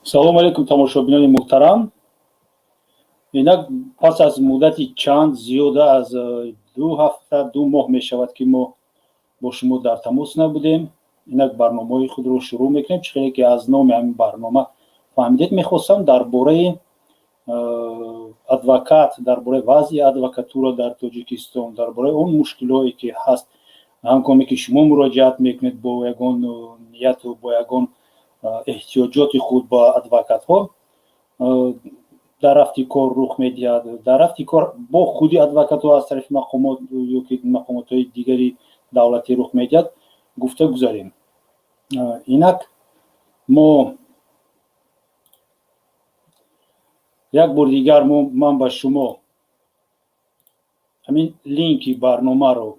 Салому алейкум, тамошобинони муҳтарам. Инак, пас аз муддати чанд, зиёда аз 2 ҳафта, 2 моҳ мешавад, ки мо бо шумо дар тамос набудем. Инак барномаҳои худро шурӯъ мекунем. Чӣ хеле ки аз номи ҳамин барнома фаҳмидед, мехостам дар бораи адвокат, дар бораи вазъи адвокатура дар Тоҷикистон, дар бораи он мушкилҳое ки ҳаст, ҳангоме ки шумо муроҷиат мекунед бо ягон нияту бо ягон эҳтиёҷоти худ ба адвокатҳо, дар рафти кор рух медиҳад, дар рафти кор бо худи адвокатҳо аз тарафи мақомот ё ки мақомотҳои дигари давлатӣ рух медиҳад, гуфта гузарем. Инак мо як бори дигар ман ба шумо ҳамин линки барномаро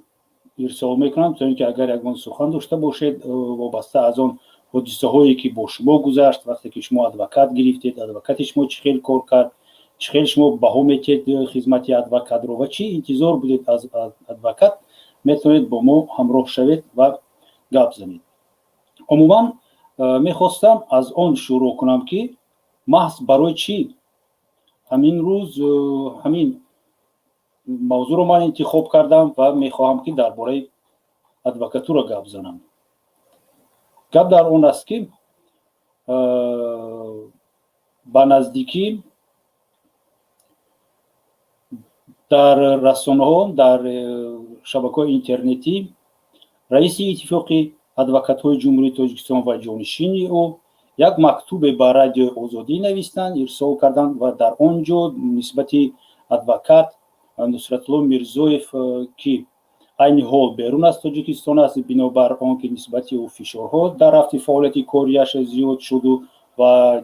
ирсол мекунам, то ин ки агар ягон сухан дошта бошед, вобаста аз он ҳодисаҳое ки бо шумо гузашт, вақте ки шумо адвокат гирифтед, адвокати шумо чӣ хел кор кард, чӣ хел шумо баҳо метиҳед хизмати адвокатро ва чӣ интизор будед аз адвокат, метавонед бо мо ҳамроҳ шавед ва гап занед. Умуман, мехостам аз он шурӯъ кунам, ки маҳз барои чӣ ҳамин рӯз ҳамин мавзӯъро ман интихоб кардам ва мехоҳам, ки дар бораи адвокатура гап занам. Гап дар он аст, ки ба наздикӣ дар расонаҳо, дар шабакаҳои интернетӣ раиси Иттифоқи адвокатҳои Ҷумҳурии Тоҷикистон ва ҷонишини ӯ як мактубе ба Радиои Озодӣ навистанд, ирсол карданд ва дар он ҷо нисбати адвокат Нусратулло Мирзоев, ки айни ҳол берун аз Тоҷикистон аст, бинобар он ки нисбати ӯ фишорҳо дар рафти фаъолияти корияш зиёд шуду ва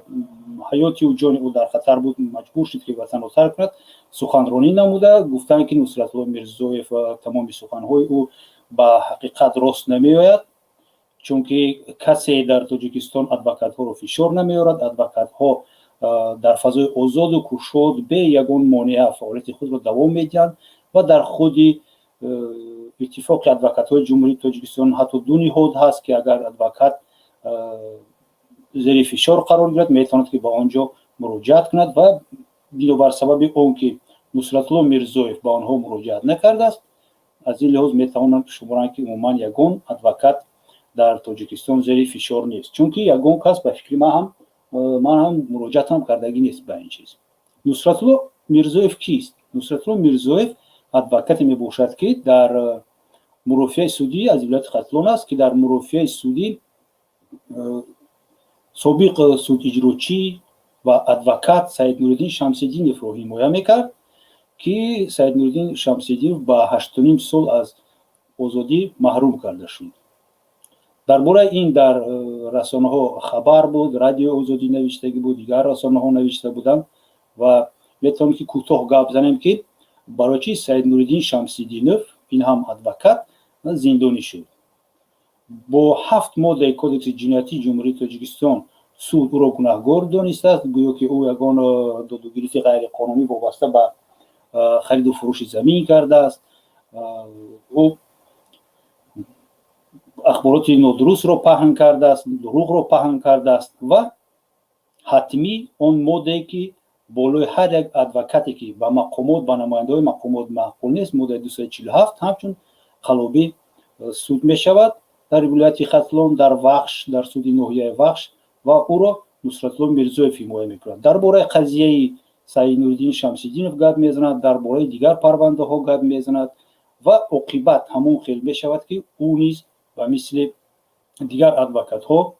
ҳаёти ӯ, ҷони ӯ дар хатар буд, маҷбур шуд, ки ватанро тарк кунад, суханронӣ намуда гуфтанд, ки Нусратулло Мирзоев, тамоми суханҳои ӯ ба ҳақиқат рост намеояд, чунки касе дар Тоҷикистон адвокатҳоро фишор намеорад, адвокатҳо дар фазои озоду кушод бе ягон монеа фаъолияти худро давом медиҳанд ва дар худи Иттифоқи адвокатҳои Ҷумҳурии Тоҷикистон ҳатто ду ниҳод ҳаст, ки агар адвокат зери фишор қарор гирад, метавонад, ки ба он ҷо муроҷиат кунад ва бинобар сабаби он ки Нусратулло Мирзоев ба онҳо муроҷиат накардааст, аз ин лиҳоз метавонанд шуморанд, ки умуман ягон адвокат дар Тоҷикистон зери фишор нест, чунки ягон кас, ба фикри ман ҳам, ман ҳам муроҷиатам кардагӣ нест ба ин чиз. Нусратулло Мирзоев кист? Нусратулло Мирзоев адвокате мебошад, ки дар мурофиаи судӣ, аз вилояти Хатлон аст, ки дар мурофиаи судӣ собиқ судиҷрочӣ ва адвокат Саиднуриддин Шамсиддиновро ҳимоя мекард, ки Саиднуриддин Шамсиддинов ба 8,5 сол аз озодӣ маҳрум карда шуд. Дар бораи ин дар расонаҳо хабар буд, Радиои Озодӣ навиштагӣ буд, дигар расонаҳо навишта буданд ва метавонем, ки кӯтоҳ гап занем, ки барои чӣ Саиднуриддин Шамсиддинов, ин ҳам адвокат, зиндонӣ шуд. Бо ҳафт моддаи Кодекси ҷиноятии Ҷумҳурии Тоҷикистон суд ӯро гунаҳгор донистааст, гӯё ки ӯ ягон додугирифти ғайриқонунӣ вобаста ба хариду фурӯши замин кардааст, ӯ ахбороти нодурустро паҳн кардааст, дурӯғро паҳн кардааст ва ҳатмӣ он моддае, ки болои ҳар як адвокате, ки ба мақомот, ба намояндаҳои мақомот маъқул нест, моддаи 247, ҳамчун қаллобӣ суд мешавад дар вилояти Хатлон, дар Вахш, дар суди ноҳияи Вахш ва ӯро Нусратулло Мирзоев ҳимоя мекунад. Дар бораи қазияи Саиднуриддин Шамсиддинов гап мезанад, дар бораи дигар парвандаҳо гап мезанад ва оқибат ҳамон хел мешавад, ки ӯ низ ба мисли дигар адвокатҳо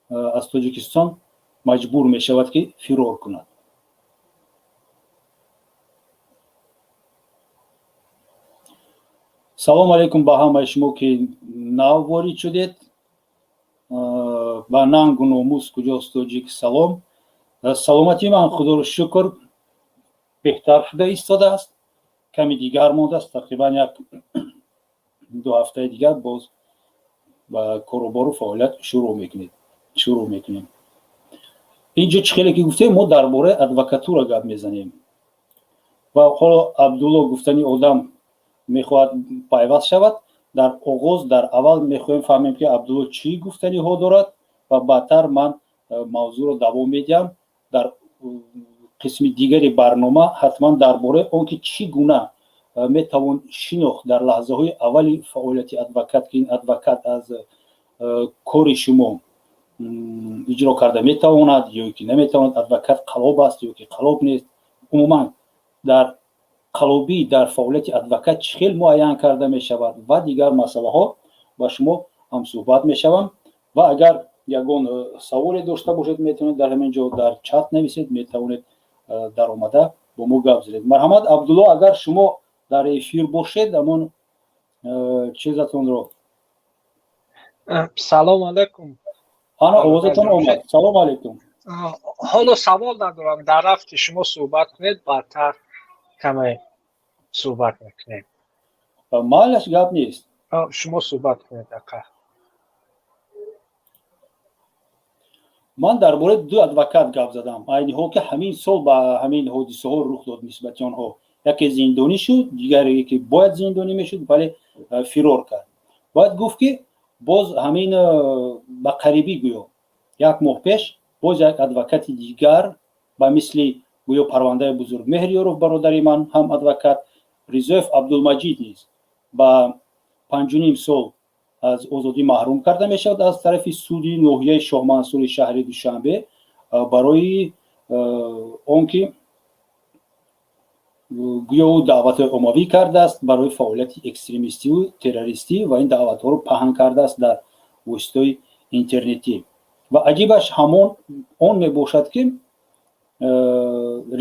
аз Тоҷикистон маҷбур мешавад, ки фирор кунад. Салому алейкум ба ҳамаи шумо, ки нав ворид шудед. Ба нангу номус куҷост тоҷик, салом. Саломатии ман, худоро шукр, беҳтар шуда истодааст, ками дигар мондааст, тақрибан як 2 ҳафтаи дигар боз ба корубору фаъолият шурӯъ мекунем. Инҷо, чӣ хеле ки гуфтем, мо дар бораи адвокатура гап мезанем ва ҳоло Абдулло гуфтани одам мехоҳад пайваст шавад. Дар оғоз, дар аввал мехоҳем фаҳмем, ки Абдулло чӣ гуфтаниҳо дорад ва баъдтар ман Мавзӯъро давом медиҳам дар қисми дигари барнома, ҳатман дар бораи он ки чӣ гуна метавон шинохт дар лаҳзаҳои аввали фаъолияти адвокат, ки ин адвокат аз кори шумо иҷро карда метавонад ё ки наметавонад, адвокат қалоб аст ё ки қалоб нест, умуман дар қалобӣ дар фаъолияти адвокат чӣ хел муайян карда мешавад ва дигар масъалаҳо ба шумо ҳамсӯҳбат мешавам. Ва агар ягон саволе дошта бошед, метавонед дар ҳамин ҷо дар чат нависед, метавонед даромада бо мо гап занед. Марҳамат, Абдулло, агар шумо дар эфир бошед, ҳамон чизатонро. Салом алайкум. Ана, овозатон омад. Салом алайкум. Ҳоло савол надорам, дар рафти шумо суҳбат кунед, баъдтар каме суҳбат мекунем. Майлаш, гап нест. Шумо суҳбат кунед, ака. Ман дар бораи ду адвокат гап задам, айни ҳол ки ҳамин сол ба ҳамин ҳодисаҳо рух дод нисбати онҳо. Яке зиндонӣ шуд, дигаре ки бояд зиндонӣ мешуд, вале фирор кард. Бояд гуфт, ки боз ҳамин ба қарибӣ, гӯё як моҳ пеш, боз як адвокати дигар ба мисли гӯё парвандаи Бузургмеҳр Ёров, бародари ман, ҳам адвокат Ризоев Абдулмаҷид низ ба 5,5 сол аз озодӣ маҳрум карда мешавад аз тарафи суди ноҳияи Шоҳмансури шаҳри Душанбе барои он ки гӯё ӯ даъватҳои оммавӣ кардааст барои фаъолияти экстремистиву террористӣ ва ин даъватҳоро паҳн кардааст дар воситаҳои интернетӣ. Ва аҷибаш ҳамон он мебошад, ки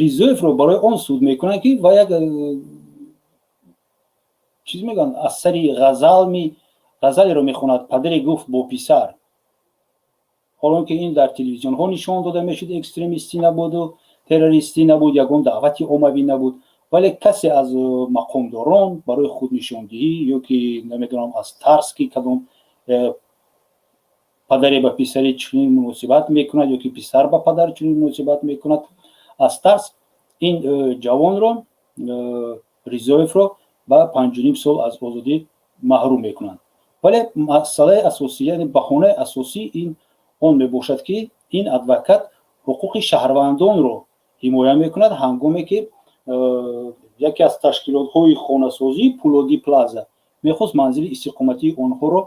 Ризоевро барои он суд мекунанд, ки ва як чиз мегӯянд, аз сари ғазалми ғазалеро мехонад, «Падаре гуфт бо писар», ҳолон ки ин дар телевизионҳо нишон дода мешуд, экстремистӣ набуду террористӣ набуд, ягон даъвати оммавӣ набуд, вале касе аз мақомдорон барои худнишондиҳӣ ё ки намедонам, аз тарс, ки кадом падаре ба писаре чунин муносибат мекунад ё ки писар ба падар чунин муносибат мекунад, аз тарс ин ҷавонро, Ризоевро, ба 5,5 сол аз озодӣ маҳрум мекунанд. Вале масъалаи асосӣ, яъне баҳонаи асосӣ ин он мебошад, ки ин адвокат ҳуқуқи шаҳрвандонро ҳимоя мекунад, ҳангоме ки яке аз ташкилотҳои хонасозӣ, Пулодӣ Плаза, мехост манзили истиқоматии онҳоро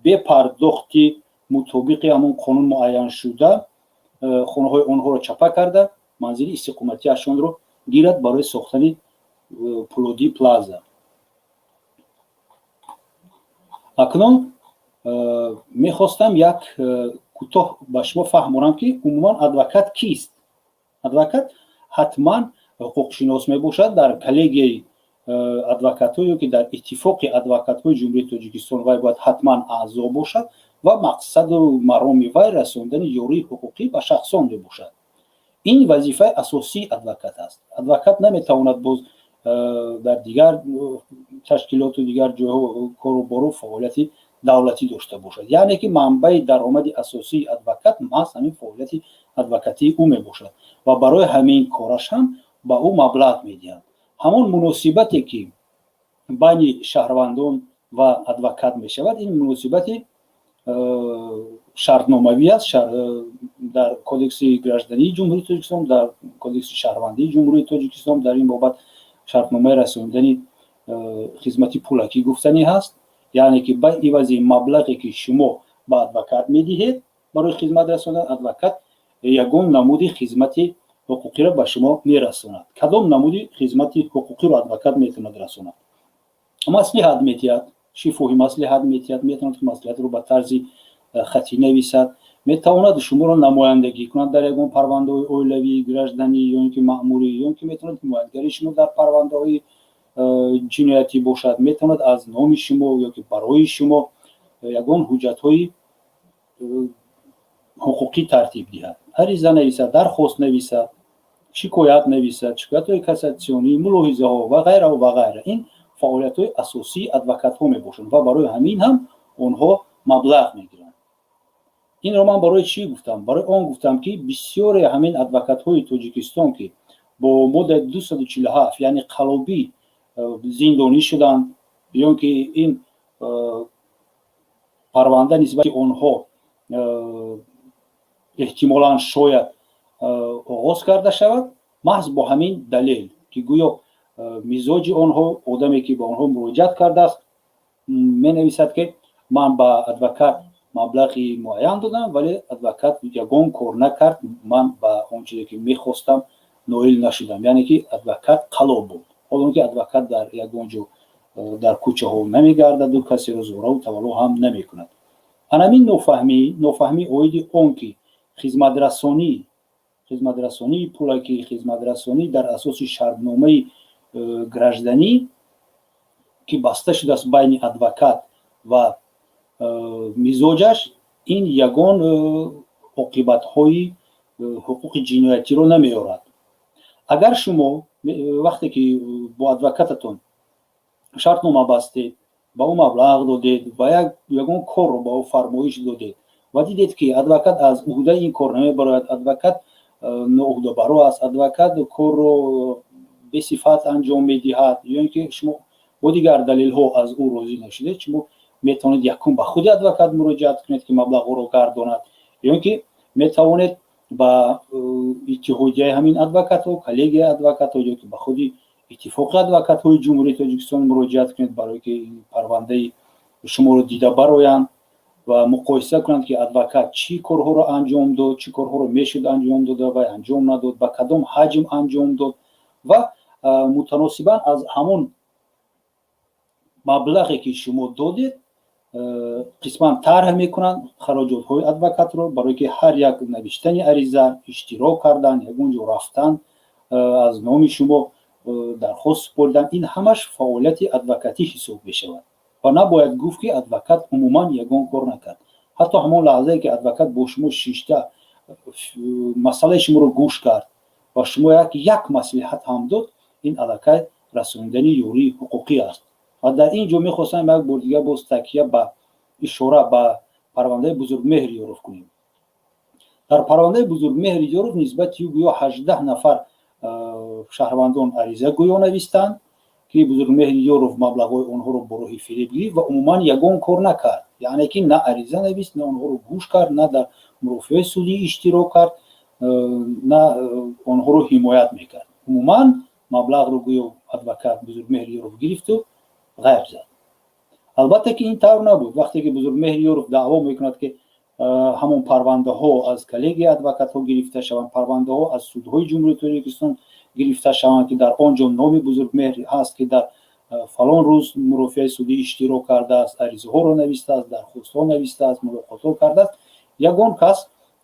бепардохти мутобиқи ҳамон қонун муайяншуда хонаҳои онҳоро чапа карда, манзили истиқоматиашонро гирад барои сохтани Пулодӣ Плаза. Акнун мехостам як кӯтоҳ ба шумо фаҳмонам, ки умуман адвокат кист. Адвокат ҳатман ҳуқуқшинос мебошад. Дар коллегияи адвокатҳо ё ки дар Иттифоқи адвокатҳои Ҷумҳурии Тоҷикистон вай бояд ҳатман аъзо бошад ва мақсаду мароми вай расондани ёрии ҳуқуқӣ ба шахсон мебошад. Ин вазифаи асосии адвокат аст. Адвокат наметавонад боз дар дигар ташкилоту дигар ҷойҳо кору бору фаъолияти давлатӣ дошта бошад, яъне ки манбаи даромади асосии адвокат маҳз ҳамин фаъолияти адвокатии ӯ мебошад ва барои ҳамин кораш ҳам ба ӯ маблағ медиҳанд. Ҳамон муносибате ки байни шаҳрвандон ва адвокат мешавад, ин муносибати шартномавӣ аст. Дар Кодекси граждании Ҷумҳурии Тоҷикистон, дар Кодекси шаҳрвандии Ҷумҳурии Тоҷикистон дар ин бобат шартномаи расондани хизмати пулакӣ гуфтанӣ ҳаст, яъне ки ба ивази маблағе ки шумо ба адвокат медиҳед барои хизмат расондан, адвокат ягон намуди хизмати ҳуқуқиро ба шумо мерасонад. Кадом намуди хизмати ҳуқуқиро адвокат метавонад расонад? Маслиҳат медиҳад, шифоҳӣ маслиҳат медиҳад, метавонад ки маслиҳатро ба тарзи хатӣ нависад, метавонад шуморо намояндагӣ кунад дар ягон парвандаҳои оилавӣ, гражданӣ ё ин ки маъмурӣ, ё ин ки метавонад ҳимоятгари шумо дар парвандаҳои ҷиноятӣ бошад, метавонад аз номи шумо ё ки барои шумо ягон ҳуҷҷатҳои ҳуқуқӣ тартиб диҳад, ариза нависад, дархост нависад, шикоят нависад, шикоятҳои кассатсионӣ, мулоҳизаҳо ва ғайраву ва ғайра. Ин фаъолиятҳои асосии адвокатҳо мебошанд ва барои ҳамин ҳам онҳо маблағ мегиранд. Инро ман барои чӣ гуфтам? Барои он гуфтам, ки бисёре ҳамин адвокатҳои Тоҷикистон, ки бо моддаи 247, яъне қалобӣ, зиндонӣ шуданд ё ки ин парванда нисбати онҳо Эҳтимолан, шояд оғоз карда шавад, маҳз бо ҳамин далел, ки гӯё мизоҷи онҳо, одаме ки ба онҳо муроҷиат кардааст, менависад, ки ман ба адвокат маблағи муайян додам, вале адвокат ягон кор накард, ман ба он чизе ки мехостам, ноил нашудам, яъне ки адвокат қалоб буд. Ҳол он ки адвокат дар ягон ҷо дар кӯчаҳо намегардаду касеро зӯраву тавалло ҳам намекунад. Анамин нофаҳмӣ оиди он ки хизматрасонии пулакӣ, хизматрасонӣ дар асоси шартномаи гражданӣ, ки баста шудааст байни адвокат ва мизоҷаш, ин ягон оқибатҳои ҳуқуқи ҷиноятиро намеорад. Агар шумо вақте ки бо адвокататон шартнома бастед, ба ӯ маблағ додед ва ягон корро ба ӯ фармоиш додед ва дидед, ки адвокат аз уҳдаи ин кор намебарояд, адвокат ноуҳдабаро аст, адвокат корро бесифат анҷом медиҳад ё ин ки шумо бо дигар далелҳо аз ӯ розӣ нашудед, шумо метавонед якум ба худи адвокат муроҷиат кунед, ки маблағҳоро гардонад, ё ин ки метавонед ба иттиҳодияи ҳамин адвокатҳо, коллегияи адвокатҳо, ё ки ба худи Иттифоқи адвокатҳои Ҷумҳурии Тоҷикистон муроҷиат кунед, барое ки парвандаи шуморо дида бароянд ва муқоиса кунанд, ки адвокат чӣ корҳоро анҷом дод, чӣ корҳоро мешуд анҷом дода ва анҷом надод, ба кадом ҳаҷм анҷом дод ва мутаносибан аз ҳамон маблағе ки шумо додед, қисман тарҳ мекунанд хароҷотҳои адвокатро, барое ки ҳар як навиштани ариза, иштирок кардан, ягон ҷо рафтан, аз номи шумо дархост супоридан, ин ҳамаш фаъолияти адвокатӣ ҳисоб мешавад ва набояд гуфт, ки адвокат умуман ягон кор накард. Ҳатто ҳамон лаҳзае ки адвокат бо шумо шишта, масъалаи шуморо гӯш кард ва шумо як маслиҳат ҳам дод, ин аллакай расонидани ёрии ҳуқуқӣ аст. Ва дар ин ҷо мехостам як бор дигар боз такя ба, ишора ба парвандаи Бузургмеҳр Ёров кунем. Дар парвандаи Бузургмеҳри Ёров нисбати ӯ гӯё 18 нафар шаҳрвандон ариза гӯё навистанд, ки Бузургмеҳри Ёров маблағҳои онҳоро бо роҳи фиреб гирифт ва умуман ягон кор накард, яъне ки на ариза навист, на онҳоро гӯш кард, на дар мурофиаи судӣ иштирок кард, на онҳоро ҳимоят мекард. Умуман маблағро гӯё адвокат Бузургмеҳри Ёров гирифту ғайб зад. Албатта ки ин тавр набуд. Вақте ки Бузургмеҳри Ёров даъво мекунад, ки ҳамон парвандаҳо аз коллегияи адвокатҳо гирифта шаванд, парвандаҳо аз судҳои Ҷумҳурии Тоҷикистон гирифта шаванд, ки дар он ҷо номи Бузургмеҳр ҳаст, ки дар фалон рӯз мурофиаи судӣ иштирок кардааст, аризаҳоро навистааст, дархостҳо навистааст, мулоқотҳо кардааст, ягон кас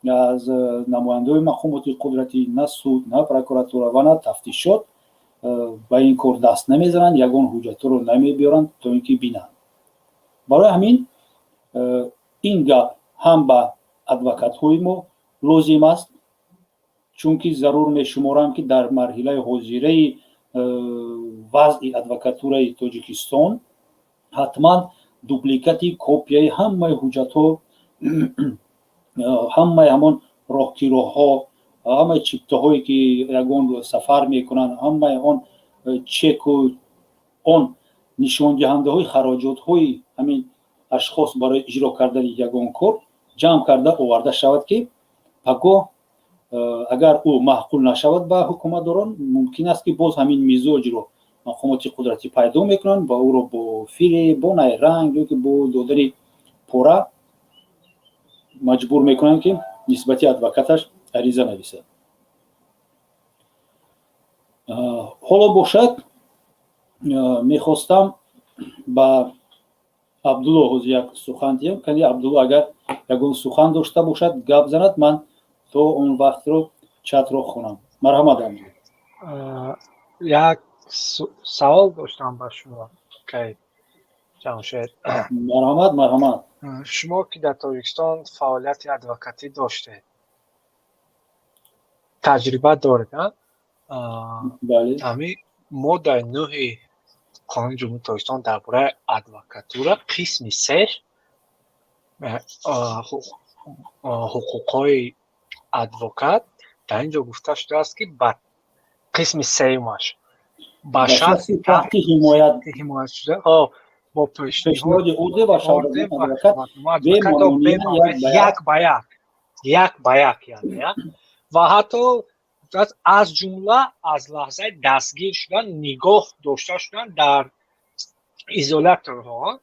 аз намояндаҳои мақомоти қудратӣ, на суд, на прокуратура ва на тафтишот ба ин кор даст намезананд, ягон ҳуҷҷатҳоро намебиёранд, то ин ки бинанд. Барои ҳамин ин гап ҳам ба адвокатҳои мо лозим аст, чунки зарур мешуморам, ки дар марҳилаи ҳозираи вазъи адвокатураи Тоҷикистон ҳатман дубликати, копияи ҳамаи ҳуҷҷатҳо, ҳамаи ҳамон роҳкироҳҳо, ҳамаи чиптаҳое ки ягон сафар мекунанд, ҳамаи он чеку он нишондиҳандаҳои хароҷотҳои ҳамин ашхос барои иҷро кардани ягон кор ҷамъ карда оварда шавад, ки пагоҳ агар ӯ маъқул нашавад ба ҳукуматдорон, мумкин аст, ки боз ҳамин мизоҷро мақомоти қудратӣ пайдо мекунанд ва ӯро бо фиреб, бо найранг ё ки бо додани пора маҷбур мекунанд, ки нисбати адвокаташ ариза нависад. Ҳоло бошад, мехостам ба Абдулло ҳозир як сухан диҳам. Кани, Абдулло, агар ягон сухан дошта бошад, гап занад, ман то он вақтро чатро хонам. Марҳамат, Абдулло. Як савол доштам ба шумо, кай Ҷамшед. Марҳамат, марҳамат. Шумо ки дар Тоҷикистон фаъолияти адвокатӣ доштед, таҷриба доред. Бале. Ҳамин моддаи 9-и Қонуни Ҷумҳурии Тоҷикистон дар бораи адвокатура, қисми сеш, ҳуқуқҳои адвокат, дар ин ҷо гуфта шудааст, ки ба қисми сеюмаш ба шахси таҳти ҳимоят ҳимоят шуда бо пешниҳоди ордер ва як ба як. Як ба як, яъне, ва ҳатто аз ҷумла аз лаҳзаи дастгир шудан, нигоҳ дошта шудан дар изоляторҳо.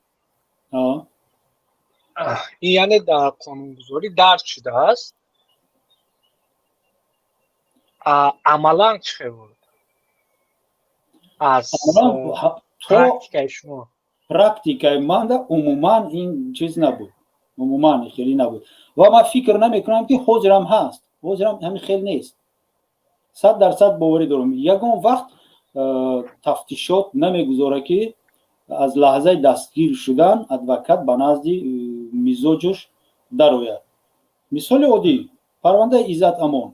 Ин яъне дар қонунгузорӣ дарҷ шудааст. Амалан чӣ хел буд аз практикаи шумо? Практикаи манда умуман ин чиз набуд, умуман хеле набуд ва ман фикр намекунам, ки ҳозирам ҳаст, ҳозирам ҳамин хел нест. 100% боварӣ дорам, ягон вақт тафтишот намегузорад, ки аз лаҳзаи дастгир шудан адвокат ба назди мизоҷуш дарояд. Мисоли оддӣ: парвандаи Иззат Амон.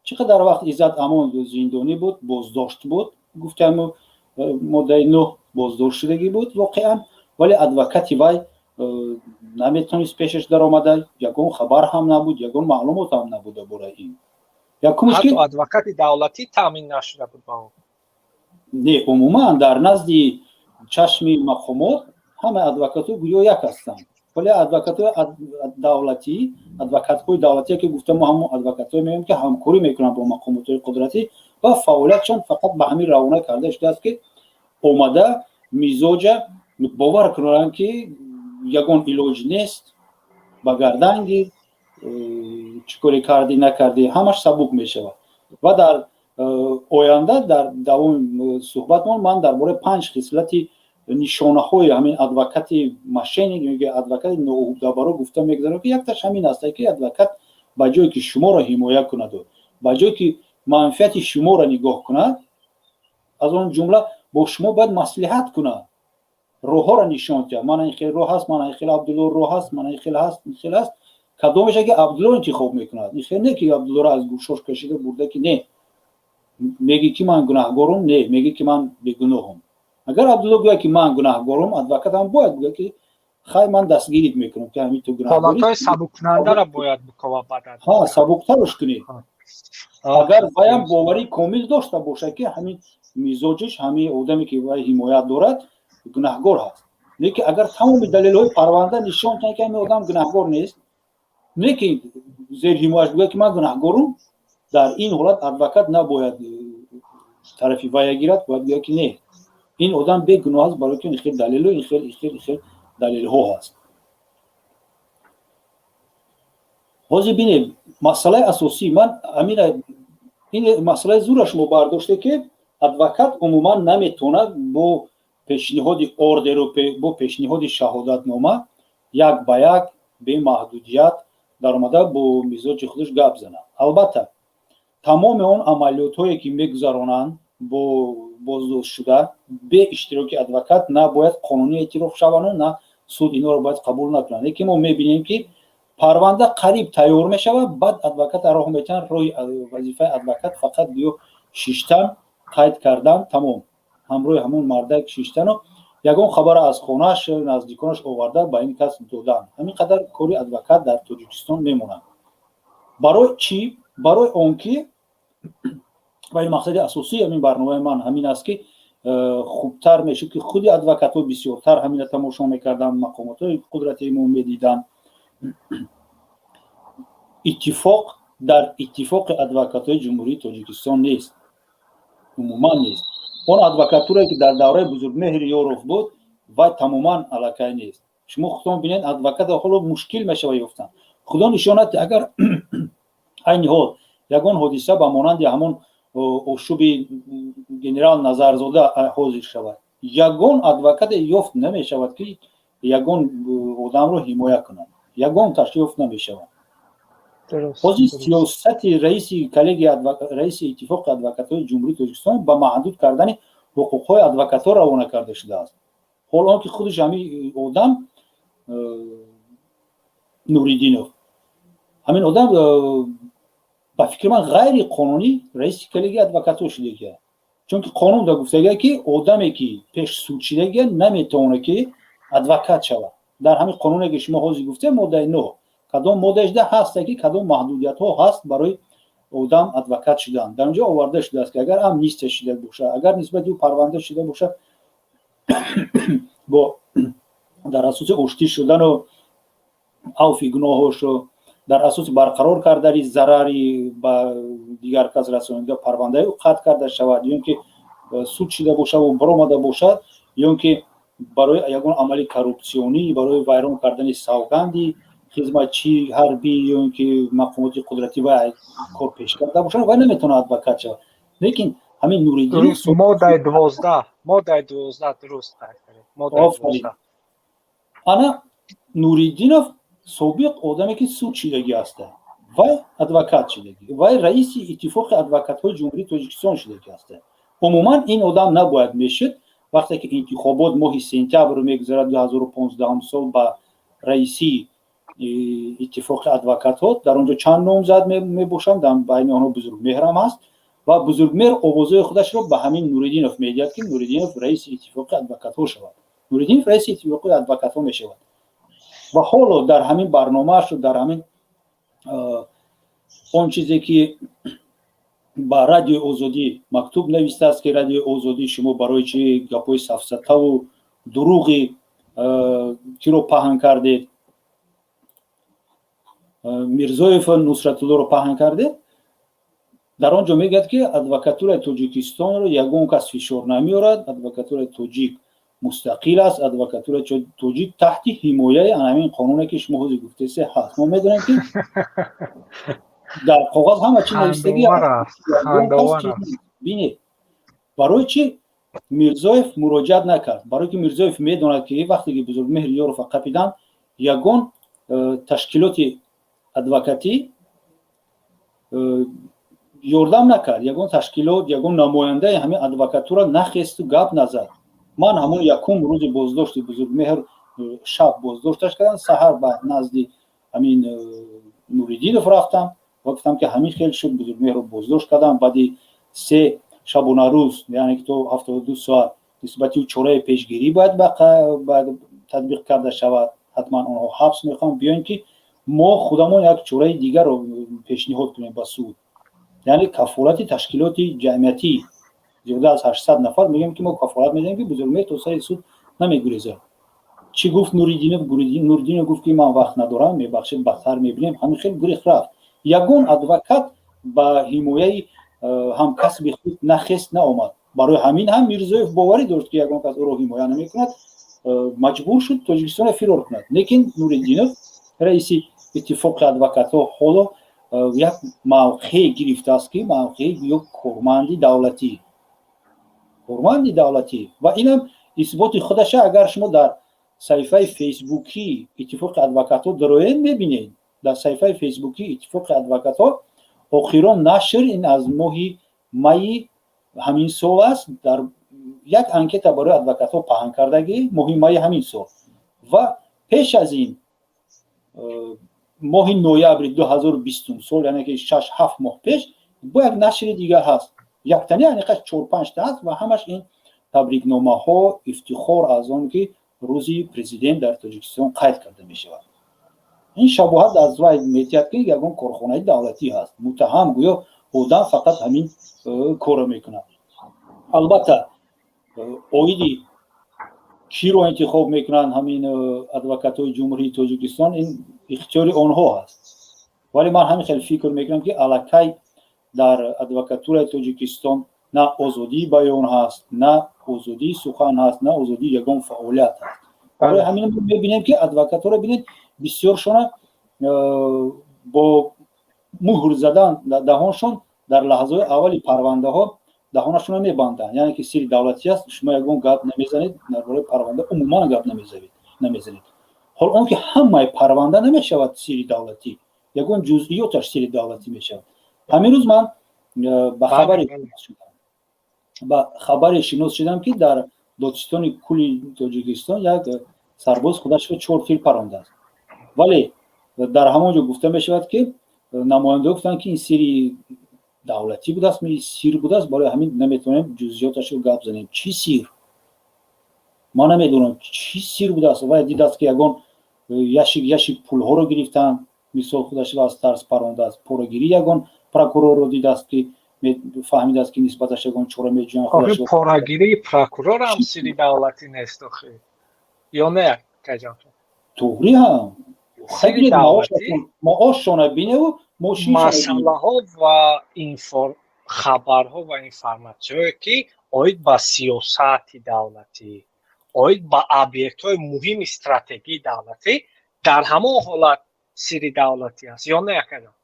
Чӣ қадар вақт Иззат Амон зиндонӣ буд, боздошт буд, гуфтам, моддаи 9 боздошт шудагӣ буд воқеан, вале адвокати вай наметонист пешаш даромада, ягон хабар ҳам набуд, ягон маълумот ҳам набуд дар бораи ин. Якумш ки адвокати давлатӣ таъмин нашуда буд ба ӯ? Не, умуман дар назди чашми мақомот ҳама адвокатҳо гӯё як ҳастанд, вале адвокатҳои давлатӣ, адвокатҳои давлатие ки гуфтам, мо ҳамон адвокатҳое мегӯем, ки ҳамкорӣ мекунанд бо мақомотҳои қудратӣ ва фаъолиятшон фақат ба ҳамин равона карда шудааст, ки омада мизоҷа бовар кунанд, ки ягон илоҷ нест, ба гардан гир, чӣ коре кардӣ, накардӣ, ҳамаш сабук мешавад. Ва дар оянда, дар давоми суҳбатмон, ман дар бораи панҷ хислати нишонаҳои ҳамин адвокати мошенник ё адвокати ноуҳдабаро гуфта мегузарам, ки якташ ҳамин аст, ки адвокат ба ҷое ки шуморо ҳимоя кунаду ба ҷое ки манфиати шуморо нигоҳ кунад, аз он ҷумла бо шумо бояд маслиҳат кунад, роҳҳоро нишон диҳад: мана ин хел роҳ ҳаст, мана ин хел, Абдулло, роҳ ҳаст, мана ин хел ҳаст, ин хел ҳаст. Кадомеша ки Абдулло интихоб мекунад? Ин хел не, ки Абдуллоро аз гӯшош кашида бурда, ки не, мегӣ ки ман гунаҳгорум, не, мегӣ ки ман бегуноҳум. Агар Абдулло гӯяд, ки ман гунаҳгорум, адвокатам бояд гӯяд, ки хай, ман дастгирит мекунам, ки ҳамин ту гунаҳгорӣ. Сабуккунандаро бояд бикова баъд. Ҳа, сабуктарш кунӣ, агар ваям боварӣ комил дошта бошад, ки ҳамин мизоҷиш, ҳамин одаме, ки вай ҳимоят дорад, гунаҳгор ҳаст. Не ки агар тамоми далелҳои парванда нишон диҳанд, ки ҳамин одам гунаҳгор нест, не ки зери ҳимояш бигӯяд, ки ман гунаҳгорум, дар ин ҳолат адвокат набояд тарафи вая гирад, бояд гӯяд, ки не, ин одам бегуноҳ аст, барои ки ин хел далелу ин хел, ин хел, ин хел далелҳо ҳаст. Ҳозир бинем, масъалаи асосӣ ман ҳамина, ин масъалаи зура шумо бардоште, ки адвокат умуман наметавонад бо пешниҳоди ордеру бо пешниҳоди шаҳодатнома як ба як бемаҳдудият даромада бо мизоҷи худаш гап занад. Албатта, тамоми он амалиётҳое, ки мегузаронанд бо боздоштшуда бе иштироки адвокат, на бояд қонунӣ эътироф шаванду, на суд инҳоро бояд қабул накунад. Лекин мо мебинем, ки парванда қариб тайёр мешавад, баъд адвоката роҳ метиҳанд. Роҳи вазифаи адвокат фақат гӯё шиштан, қайд кардан, тамом, ҳамроҳи ҳамон мардак шиштану ягон хабара аз хонааш, наздиконаш оварда ба ин кас додан. Ҳамин қадар кори адвокат дар Тоҷикистон мемонад. Барои чӣ? Барои он ки, ва ин мақсади асосии ҳамин барномаи ман ҳамин аст, ки хубтар мешуд, ки худи адвокатҳо бисёртар ҳамина тамошо мекарданд, мақомотҳои қудрати мо медиданд. Иттифоқ дар Иттифоқи адвокатҳои Ҷумҳурии Тоҷикистон нест, умуман нест. Он адвокатурае, ки дар давраи Бузургмеҳри Ёров буд, вай тамоман аллакай нест. Шумо худтон бинед, адвоката ҳоло мушкил мешава ёфтан. Худо нишонад, ки агар айни ҳол ягон ҳодиса ба монанди ҳамон ошӯби генерал Назарзода ҳозир шавад, ягон адвокате ёфт намешавад, ки ягон одамро ҳимоя кунад, ягонташ ёфт намешавад. Ҳозир сиёсати раиси коллегия, раиси Иттифоқи адвокатҳои Ҷумҳурии Тоҷикистон ба маҳдуд кардани ҳуқуқҳои адвокатҳо равона карда шудааст. Ҳол он ки худаш ҳамин одам, Нуриддинов, ҳамин одам, ба фикри ман, ғайриқонунӣ раиси коллегияи адвокатҳо шудагия, чунки қонун да гуфтагия, ки одаме, ки пеш суд шидагия, наметавонад, ки адвокат шавад. Дар ҳамин қонуне, ки шумо ҳозир гуфтем, моддаи 9, кадом моддаашда ҳаста, ки кадом маҳдудиятҳо ҳаст барои одам адвокат шудан? Дар онҷо оварда шудааст, ки агар амнистия шуда бошад, агар нисбати ӯ парванда шуда бошад бо дар асоси оштӣ шудану авфи гуноҳошу. Дар асоси барқарор кардани зарари ба дигар кас расонида парвандаи ӯ қатъ карда шавад, ё ин ки суд шида бошад, баромада бошад, ё ин ки барои ягон амали коррупсионӣ, барои вайрон кардани савганди хизматчии ҳарбӣ ё ин ки мақомоти қудратӣ вай кор пеш карда бошад, вай наметавонад адвокат шавад. Лекин ҳамин Нуриддин Моддаи 12, моддаи 12, дуруст. Моддаи. Ана Нуриддинов, собиқ одаме ки суд шидагӣ ҳаста, вай адвокат шидагӣ, вай раиси Иттифоқи адвокатҳои Ҷумҳурии Тоҷикистон шидагӣ ҳаста. Умуман, ин одам набояд мешуд. Вақте ки интихобот моҳи сентябр мегузарад 2015 сол ба раисии Иттифоқи адвокатҳо, дар он ҷо чанд номзад мебошанд, дар байни онҳо Бузургмеҳрам ҳаст ва Бузургмеҳр овозҳои худашро ба ҳамин Нуриддинов медиҳад, ки Нуриддинов раиси Иттифоқи адвокатҳо шавад. Нуриддинов раиси Иттифоқи адвокатҳо мешавад ва ҳоло дар ҳамин барномаашу, дар ҳамин он чизе ки ба Радиои Озодӣ мактуб навистааст, ки Радиои Озодӣ, шумо барои чи гапҳои сафсатаву дуруғи киро паҳн кардед, Мирзоев Нусратуллоро паҳн кардед, дар он ҷо мегӯяд, ки адвокатураи Тоҷикистонро ягон кас фишор намеорад, адвокатураи тоҷик мустақил аст, адвокатураи тоҷик таҳти ҳимояи ҳамин қонуне ки шумо ҳозир гуфтесе ҳаст. Мо медонем, ки дар коғаз ҳама чи навистагӣ. Бинед, барои чи Мирзоев муроҷиат накард? Барое ки Мирзоев медонад, ки вақте ки Бузургмеҳр Ёрова қапидан, ягон ташкилоти адвокатӣ ёрдам накард, ягон ташкилот, ягон намояндаи ҳамин адвокатура нахесту гап назад. Ман ҳамон якум рӯзи боздошти Бузургмеҳр, шаб боздошташ кардам, саҳар ба назди ҳамин Нуриддинов рафтам ва гуфтам, ки ҳамин хел шуд, Бузургмеҳрро боздошт кардам, баъди 3 шабонарӯз, яъне ки то 72 соат нисбати ӯ чораи пешгирӣ бояд татбиқ карда шавад, ҳатман онҳо ҳабс мехоҳанд, биёем, ки мо худамон як чораи дигарро пешниҳод кунем ба суд, яъне кафолати ташкилоти ҷамъиятӣ, зиёда аз 800 нафар мегӯем, ки мо кафолат медиҳем, ки Бузургмеҳр то сари суд намегурезад. Чӣ гуфт Нуриддинов? Нуриддинов гуфт, ки ман вақт надорам, мебахшед, баъдтар мебинем. Ҳамин хел гурехт, рафт. Ягон адвокат ба ҳимояи ҳамкасби худ нахест, наомад. Барои ҳамин ҳам Мирзоев боварӣ дошт, ки ягон кас ӯро ҳимоя намекунад, маҷбур шуд Тоҷикистонро фирор кунад. Лекин Нуриддинов, раиси Иттифоқи адвокатҳо, ҳоло як мавқеъ гирифтааст, ки мавқеи ё корманди давлатӣ, корманди давлатӣ. Ва инам исботи худаша, агар шумо дар саҳифаи фейсбукии Иттифоқи адвокатҳо дароед, мебинед. Дар саҳифаи фейсбукии Иттифоқи адвокатҳо охирон нашр ин аз моҳи майи ҳамин сол аст. Дар як анкета барои адвокатҳо паҳн кардагӣ моҳи майи ҳамин сол ва пеш аз ин моҳи ноябри 2020 сол, яъне ки 6-7 моҳ пеш, бо як нашри дигар ҳаст. Яктани аниқаш чор-панҷта ҳаст ва ҳамаш ин табрикномаҳо, ифтихор аз он ки Рӯзи Президент дар Тоҷикистон қайд карда мешавад. Ин шабоҳат аз вай метиҳад, ки ягон корхонаи давлатӣ ҳаст. Муттаҳам гӯё одам фақат ҳамин корро мекунад. Албатта, оиди киро интихоб мекунанд ҳамин адвокатҳои Ҷумҳурии Тоҷикистон, ин ихтиёри онҳо ҳаст. Вале ман ҳамин хел фикр мекунам, ки аллакай дар адвокатураи Тоҷикистон на озодии баён ҳаст, на озодии сухан ҳаст, на озодии ягон фаъолият ҳаст. Барои ҳамин мебинем, ки адвокатҳоро, бинед, бисёршона бо муҳр задан даҳоншон, дар лаҳзаҳои аввали парвандаҳо даҳонашонро мебанданд, яъне ки сири давлатӣ аст, шумо ягон гап намезанед, дар бораи парванда умуман гап намезанед. Ҳол он ки ҳамаи парванда намешавад сири давлатӣ, ягон ҷузъиёташ сири давлатӣ мешавад. Ҳамин рӯз ман ба хабаре шинос шудам, ки дар Додситони кулли Тоҷикистон як сарбоз худашро чор тир парондааст. Вале дар ҳамон ҷо гуфта мешавад, ки намояндаҳо гуфтанд, ки ин сири давлатӣ будааст, сир будааст, барои ҳамин наметавонем ҷузъиёташро гап занем. Чӣ сир? Ман намедонам, чӣ сир будааст. Вай дидааст, ки ягон ящик ящик пулҳоро гирифтанд, мисол, худашро аз тарс парондааст. Порагирӣ ягон прокурорро дидааст, ки фаҳмидааст, ки нисбаташ ягон чора меҷӯянд. Порагирии прокурор ҳам сири давлатӣ нест охи, ё не, кайҷон? Туғри ҳам. Маошшона биневу. Масъалаҳо ва хабарҳо ва информатсияҳое, ки оид ба сиёсати давлатӣ, оид ба объектҳои муҳими стратегии давлатӣ, дар ҳамон ҳолат сири давлатӣ аст ё не, акаҷон?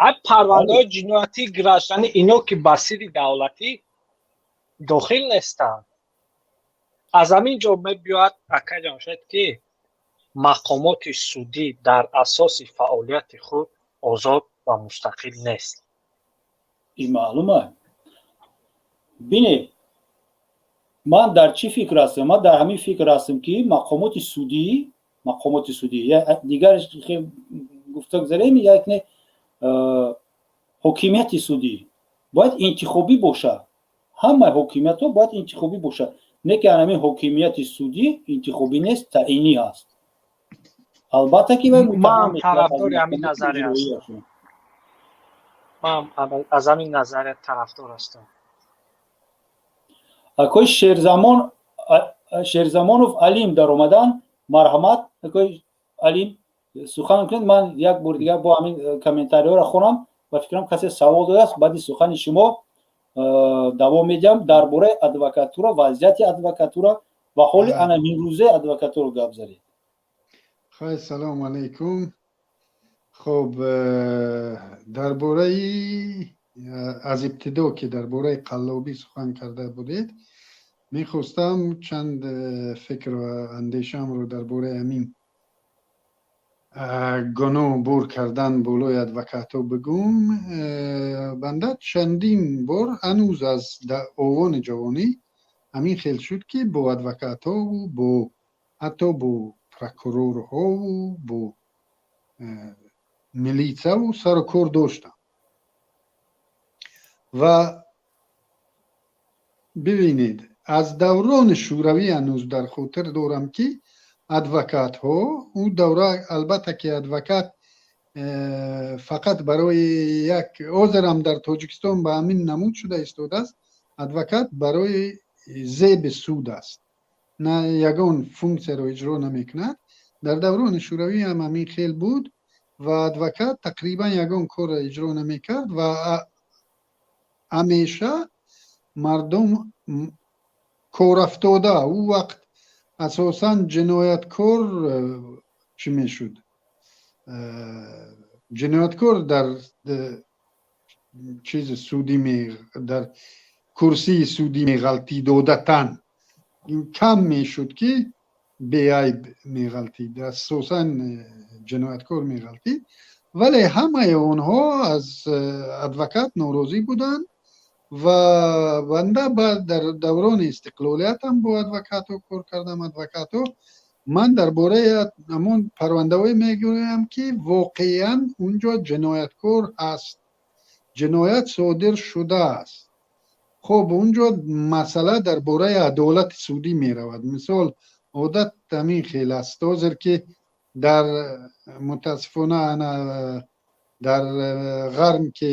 Ай парвандаҳои ҷиноятии гражданӣ, ино ки ба сири давлатӣ дохил нестанд. Аз ҳамин ҷо мебиёяд, акаҷон, шояд ки мақомоти судӣ дар асоси фаъолияти худ озод ва мустақил нест. Ин маълума. Бине, ман дар чӣ фикр ҳастам? Ман дар ҳамин фикр ҳастам, ки мақомоти судӣ дигар гуфта гузарем, як не, ҳокимияти судӣ бояд интихобӣ бошад. Ҳамаи ҳокимиятҳо бояд интихобӣ бошад. Не ки ҳамин ҳокимияти судӣ интихобӣ нест, таъинӣ ҳаст. Албатта ки Ман тарафдори ҳамин назария ҳастам. Ман аз ҳамин назария тарафдор ҳастам. Акои Шерзамон, Шерзамонов Алим даромадан. Марҳамат, акои Алим, сухан кунед. Ман як бори дигар бо ҳамин комментариҳоро хонам ва фикрам, касе савол додааст. Баъди сухани шумо давом медиҳам. Дар бораи адвокатура, вазъияти адвокатура ва ҳоли ана ҳаминрӯзаи адвокатура гап занед. Хай, салому алайкум. Хоб, дар бораи аз ибтидо, ки дар бораи қаллобӣ сухан карда будед, мехостам чанд фикру андешаамро дар бораи ҳамин гуноҳ бур кардан болои адвокатҳо бигӯм. Банда чандин бор ҳанӯз аз овони ҷавонӣ ҳамин хел шуд, ки бо адвокатҳову бо ҳатто бо прокурорҳову бо милитсаву сару кор доштам. Ва бибинед, аз даврони Шӯравӣ ҳанӯз дар хотир дорам, ки адвокатҳо ӯ давра, албатта ки адвокат фақат барои як, ҳозирам дар Тоҷикистон ба ҳамин намуд шуда истодааст, адвокат барои зеби суд аст, на ягон функсияро иҷро намекунад. Дар даврони Шӯравӣ ҳам ҳамин хел буд ва адвокат тақрибан ягон корро иҷро намекард ва ҳамеша мардум корафтода, ӯ вақт асосан ҷинояткор чӣ мешуд, ҷинояткор дар чизи судӣ, дар курсии судӣ меғалтид. Одатан кам мешуд, ки беайб меғалтид, асосан ҷинояткор меғалтид. Вале ҳамаи онҳо аз адвокат норозӣ буданд. Ва банда баъд дар даврони истиқлолиятам бо адвокатҳо кор кардам. Адвокатҳо, ман дар бораи ҳамон парвандаҳое мегӯям, ки воқеан унҷо ҷинояткор ҳаст, ҷиноят содир шудааст. Хоб, унҷо масъала дар бораи адолати судӣ меравад. Мисол, одат ҳамин хел аст ҳозир, ки дар мутаассифона ана дар Ғарб, ки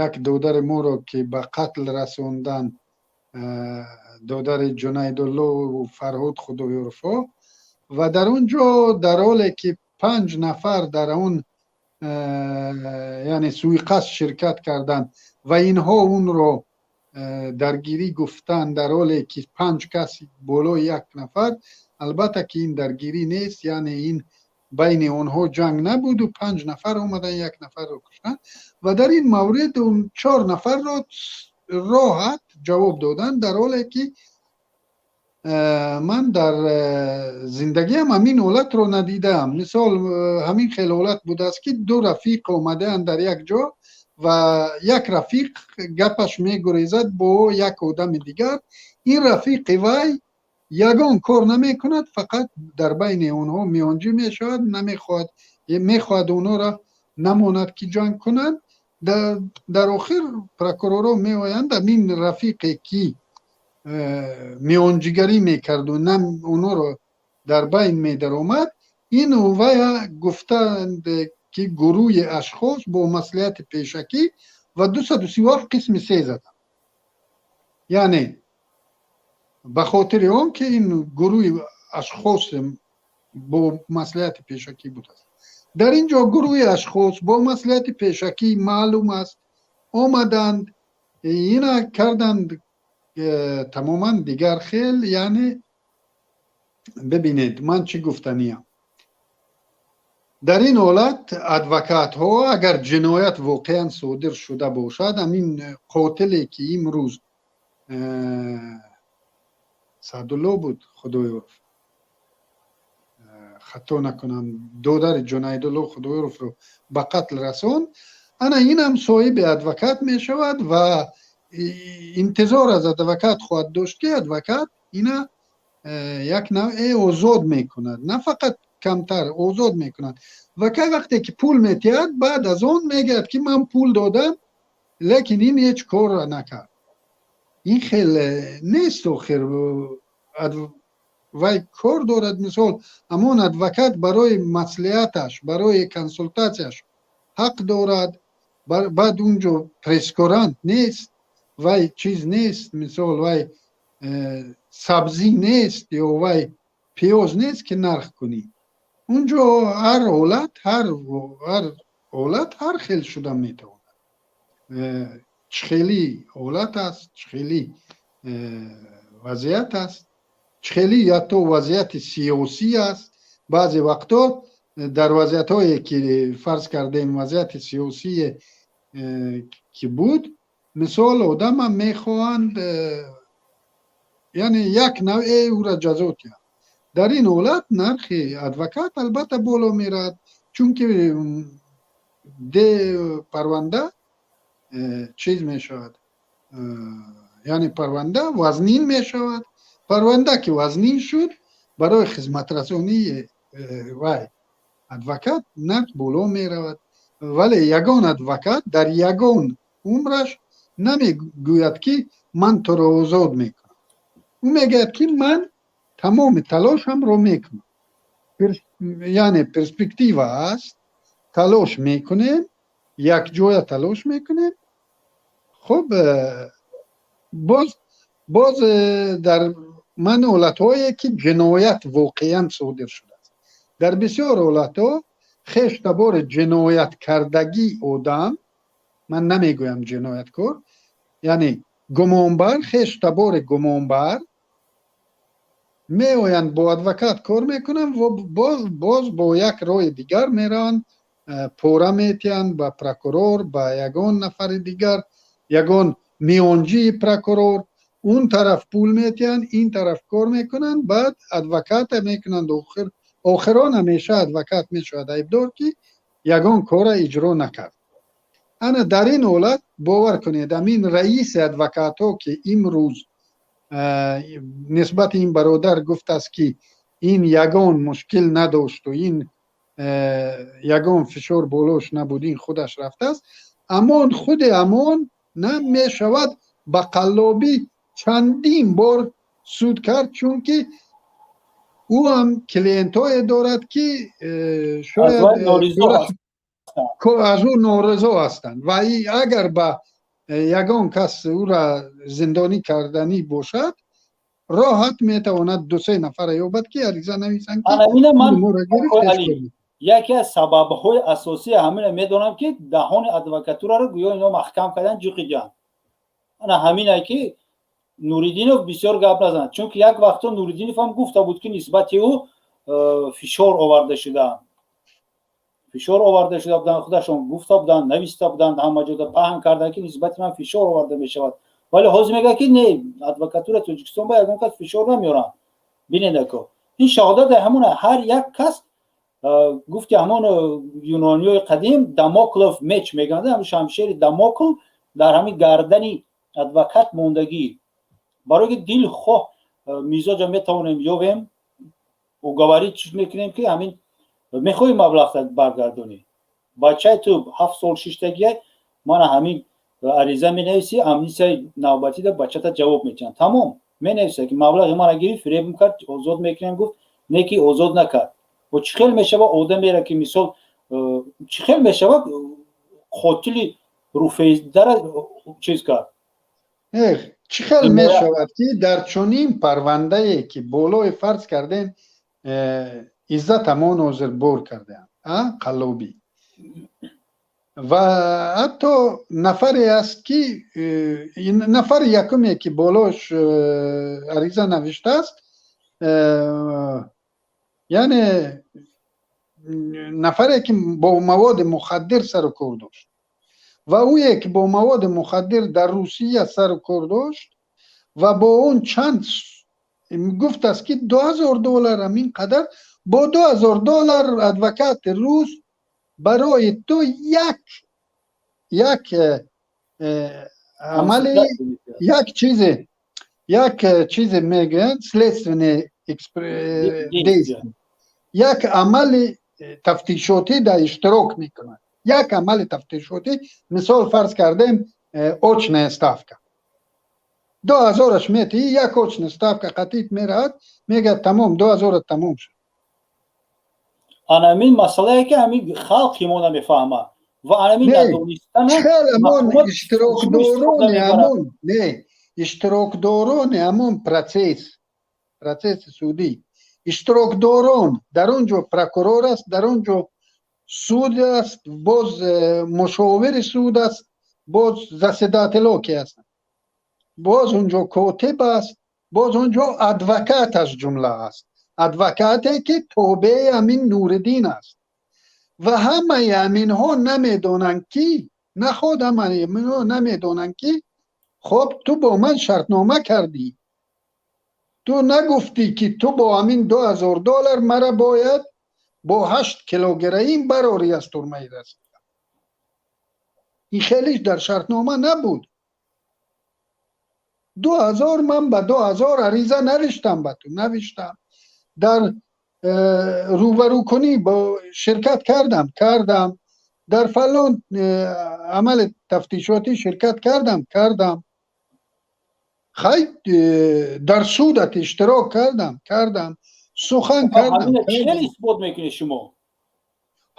як додари моро ки ба қатл расондан, додари Ҷунайдуллову Фарҳод Худоёровҳо, ва дар он ҷо дар ҳоле ки панҷ нафар дар он, яъне суиқасд ширкат карданд ва инҳо онро даргирӣ гуфтанд, дар ҳоле ки панҷ кас болои як нафар, албатта ки ин даргирӣ нест, яъне ин байни онҳо ҷанг набуду панҷ нафар омадан, як нафарро куштанд. Ва дар ин маврид он чор нафарро роҳат ҷавоб доданд, дар ҳоле ки ман дар зиндагиам ҳамин ҳолатро надидаам. Мисол, ҳамин хел ҳолат будааст, ки ду рафиқ омадаанд дар як ҷо ва як рафиқ гапаш мегурезад бо як одами дигар. Ин рафиқи вай ягон кор намекунад, фақат дар байни онҳо миёнҷӣ мешавад, намехоҳад, мехоҳад онҳоро намонад, ки ҷанг кунанд. Дар охир прокурорҳо меоянд, ҳамин рафиқе ки миёнҷигарӣ мекарду онҳоро дар байн медаромад, ин вая гуфтанд, ки гурӯҳи ашхос бо маслиҳати пешакӣ ва 237 қисми се заданд, яъне ба хотири он ки ин гурӯҳи ашхос Бо маслиҳати пешакӣ будааст. Дар ин ҷо гурӯҳи ашхос бо маслиҳати пешакӣ маълум аст, омаданд, ина карданд тамоман дигар хел. Яъне бибинед, ман чӣ гуфтаниям: дар ин ҳолат адвокатҳо, агар ҷиноят воқеан содир шуда бошад, ҳамин қотиле, ки имрӯз Саъдулло буд Худоёров, хато накунам, додари Ҷунайдулло Худоёровро ба қатл расонд, ана инам соҳиби адвокат мешавад ва интизор аз адвокат хоҳад дошт, ки адвокат ина як навъе озод мекунад, на фақат камтар озод мекунад. Ва кай вақте ки пул метиҳад, баъд аз он мегӯяд, ки ман пул додам, лекин ин ҳеҷ корро накард. Ин хел нест. Охир вай кор дорад. Мисол, ҳамон адвокат барои маслиҳаташ, барои консултатсияш ҳақ дорад. Баъд унҷо прейскурант нест, вай чиз нест, мисол, вай сабзӣ нест ё вай пиёз нест, ки нарх кунӣ. Унҷо ҳар ҳолат, ҳар ҳолат ҳар хел шуда метавонад. Чӣ хели ҳолат аст, чӣ хели вазъият аст, чӣ хели ҳатто вазъияти сиёсӣ аст. Баъзе вақтҳо дар вазъиятҳое, ки фарз кардем, вазъияти сиёсие ки буд, мисол, одама мехоҳанд, яъне як навъе ӯра ҷазо диҳанд. Дар ин ҳолат нархи адвокат албатта боло меравад, чунки де парванда чиз мешавад, яъне парванда вазнин мешавад. Парванда ки вазнин шуд, барои хизматрасонии вай адвокат нарх боло меравад. Вале ягон адвокат дар ягон умраш намегӯяд, ки ман туро озод мекунам. Ӯ мегӯяд, ки ман тамоми талошамро мекунам, яъне перспектива аст, талош мекунем, якҷоя талош мекунем. Хуб, боз дар ман ҳолатҳое, ки ҷиноят воқеан содир шудааст, дар бисёр ҳолатҳо хештабори ҷинояткардагӣ одам, ман намегӯям ҷинояткор, яъне гумонбар, хештабори гумонбар меоянд, бо адвокат кор мекунанд ва боз бо як роҳи дигар мераванд, пора метиҳанд ба прокурор, ба ягон нафари дигар, ягон миёнҷии прокурор. Он тараф пул метиҳанд, ин тараф кор мекунанд, баъд адвоката мекунанд. Охирон ҳамеша адвокат мешавад айбдор, ки ягон кора иҷро накард. Ана дар ин ҳолат, бовар кунед, ҳамин раиси адвокатҳо, ки имрӯз нисбати ин бародар гуфтааст, ки ин ягон мушкил надошту ин ягон фишор болош набуд, ин худаш рафтааст, амон худи амон на мешавад ба қаллобӣ чандин бор суд кард, чунки ӯ ҳам клиентҳое дорад, ки шояд аз ӯ норизо ҳастанд. Ва агар ба ягон кас ӯра зиндонӣ карданӣ бошад, роҳат метавонад дусе нафара ёбад, ки ариза нависанд. Яке аз сабабҳои асосии ҳамина медонам, ки даҳони адвокатураро гӯё ино маҳкам кардан, ҷиқиҷан. Ана ҳамина, ки Нуриддинов бисёр гап назанад, чунки як вақто Нуриддинов ҳам гуфта буд, ки нисбати ӯ фишор оварда шудаанд, фишор оварда шуда буданд. Худашон гуфта буданд, нависта буданд, ҳама ҷода паҳн карданд, ки нисбати ман фишор оварда мешавад. Вале ҳозир мегӯяд, ки не, адвокатура Тоҷикистон ба ягон кас фишор намеоранд. Бинедако, ин шаҳодат ҳамон ҳар як кас гуфти ҳамон юнониёи қадим, Дамоклов меч мегӯянд, ҳамин шамшери Дамокл дар ҳамин гардани адвокат мондагӣ, барои ки дилхоҳ мизоҷа метавонем ёбем, уговорить мекунем, ки ҳамин мехоҳӣ маблағ баргардонӣ, бачаи ту 7 сол шиштагия, мана ҳамин ариза менависӣ, амнистияи навбатида бачата ҷавоб метиҳанд. Тамом, менависа, ки маблағи мана гирифт, фиребм кард, озод мекунем гуфт, не ки озод накард. Бо чӣ хел мешава одамеро, ки мисол, чӣ хел мешава қотили рӯфездара чиз кард? Чӣ хел мешавад, ки дар чунин парвандае, ки болои фарз кардем Иззат ҳамон ҳозир бор кардаанд, қаллобӣ. Ва ҳатто нафаре аст, ки нафари якуме, ки болош ариза навиштааст, яъне нафаре, ки бо маводи мухаддир сару кор дошт, ва ӯе, ки бо маводи мухаддир дар Русия сару кор дошт ва бо он чанд гуфтааст, ки 2000 доллар, ҳамин қадар, бо 2000 доллар адвокати рус барои ту як амали, як чизе мегӯянд, следственный действие, як амали тафтишотӣ дар иштирок мекунад, як амали тафтишотӣ. Мисол, фарз кардем, очная ставка, 2000-аш метиҳӣ, як очная ставка қатит меравад, мегӯяд: «Тамом, 2000-а тамом шуд». Анамин масъалае, ки ҳамин халқи мо намефаҳмад ва анамин Ҳамон иштирокдорони ҳамон, не, иштирокдорони ҳамон процесси судӣ, иштирокдорон дар он ҷо прокурор аст, дар он ҷо суд аст, боз мушовири суд аст, боз заседатело ки ҳастанд, боз он ҷо котиб аст, боз он ҷо адвокат аз ҷумла аст, адвокате, ки тобеи ҳамин Нуриддин аст. Ва ҳамаи ҳаминҳо намедонанд, ки наход, ҳамаи ҳаминҳо намедонанд, ки хоб, ту бо ман шартнома кардӣ, ту нагуфтӣ, ки ту бо ҳамин 2000 доллар мара бояд бо 8 кило героин барорӣ аз турмаи Россия. Ин хелиш дар шартнома набуд. 2000, ман ба 2000 ариза навиштам, ба ту навиштам, дар рӯбарӯкунӣ бо ширкат кардам, дар фалон амали тафтишотӣ ширкат кардам, хай, дар судат иштирок кардам, сухан кардам. Хеле исбот мекунед шумо.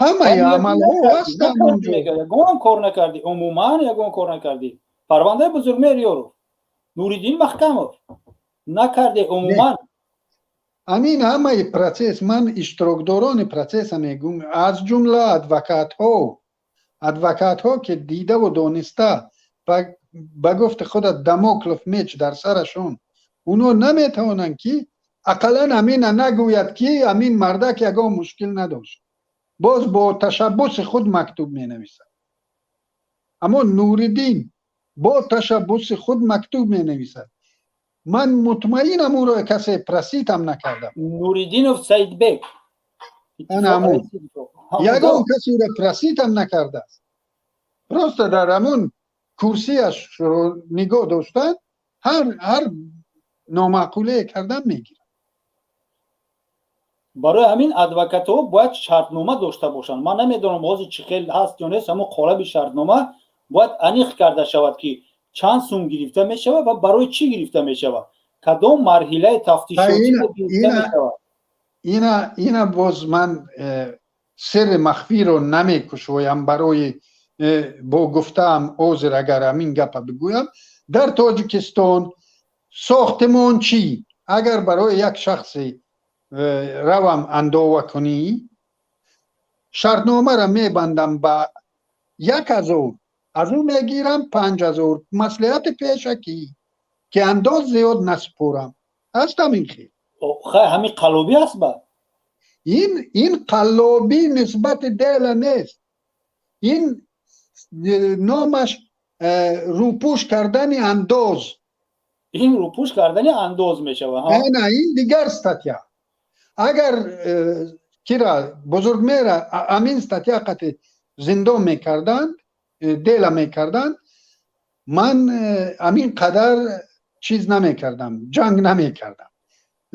Ҳамаи амалҳо ҳастанд онҷо. Ягон кор накардӣ, умуман ягон кор накардӣ. Парвандаи Бузургмеҳр Ёров, Нуриддин Маҳкамов накарде умуман. Ҳамин ҳамаи процесс, ман иштирокдорони процесса мегӯм, аз ҷумла адвокатҳо, ки дидаву дониста, ба гуфти худат, Дамоклов меч дар сарашон, уно наметавонанд, ки ақаллан ҳамина нагӯяд, ки ҳамин мардак ягон мушкил надошт. Боз бо ташаббуси худ мактуб менависад. Аммо Нуриддин бо ташаббуси худ мактуб менависад. Ман мутмаинам, ӯро касе просить ам накардам. Нуриддинов Саидбек. Ҳамун ягон касе ӯро просить ам накардааст, просто дар ҳамун курсияшро нигоҳ доштан, ҳар номаъқулие кардан мегирад. Барои ҳамин адвокатҳо бояд шартнома дошта бошанд. Ман намедонам, ҳозир чӣ хел ҳаст ё нест, ҳамон қолаби шартнома бояд аниқ карда шавад, ки чанд сум гирифта мешавад ва барои чӣ гирифта мешавад, кадом марҳилаи тафтишотӣ гирифта мешавад. Ина боз ман сирри махфиро намекушоям барои бо гуфтаам. Ҳозир агар ҳамин гапа бигӯям, дар Тоҷикистон сохтимончӣ агар барои як шахсе равам андова кунӣ, шартномаро мебандам ба 1000, аз ӯ мегирам 5000, маслиҳати пешакӣ, ки андоз зиёд насупорам. Ҳаст ҳамин хел. Ҳамин қаллобӣ аст ба? Ин қаллобӣ нисбати дела нест, ин номаш рӯпӯш кардани андоз. Ин рӯпӯш кардани андоз мешавад. На, ин дигар статья. Агар кира, Бузургмера, ҳамин статья қати зиндон мекарданд, дела мекарданд, ман ҳамин қадар чиз намекардам, ҷанг намекардам.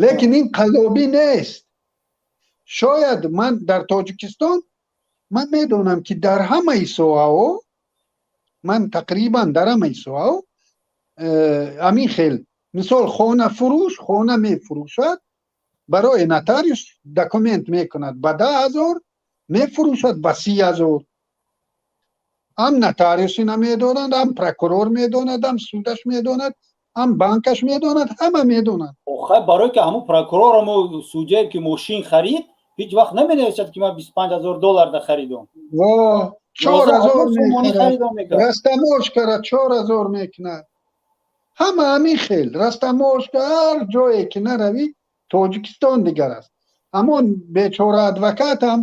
Лекин ин қаллобӣ нест. Шояд ман дар Тоҷикистон, ман медонам, ки дар ҳамаи соҳаҳо, ман тақрибан дар ҳамаи соҳаҳо ҳамин хел. Мисол, хонафурӯш хона мефурӯшад, барои нотариус документ мекунад ба 10 000, мефурӯшад ба 30 000. Ҳам нотариус ина медонад, ҳам прокурор медонад, ҳам судаш медонад, ҳам банкаш медонад, ҳама медонад. Барое ки ҳамун прокурор, ҳамун судяе, ки мошин харид. Ҳеҷ вақт наменависад, ки ман 25 000 доллар да харидом. Во, 4000 сомонӣ мехарад. Харидом мекард. Растаможкара 4000 мекунад. Ҳама ҳамин хел растаможка. Ҳар ҷое ки наравӣ, Тоҷикистон дигар аст. Ҳамон бечора адвокатам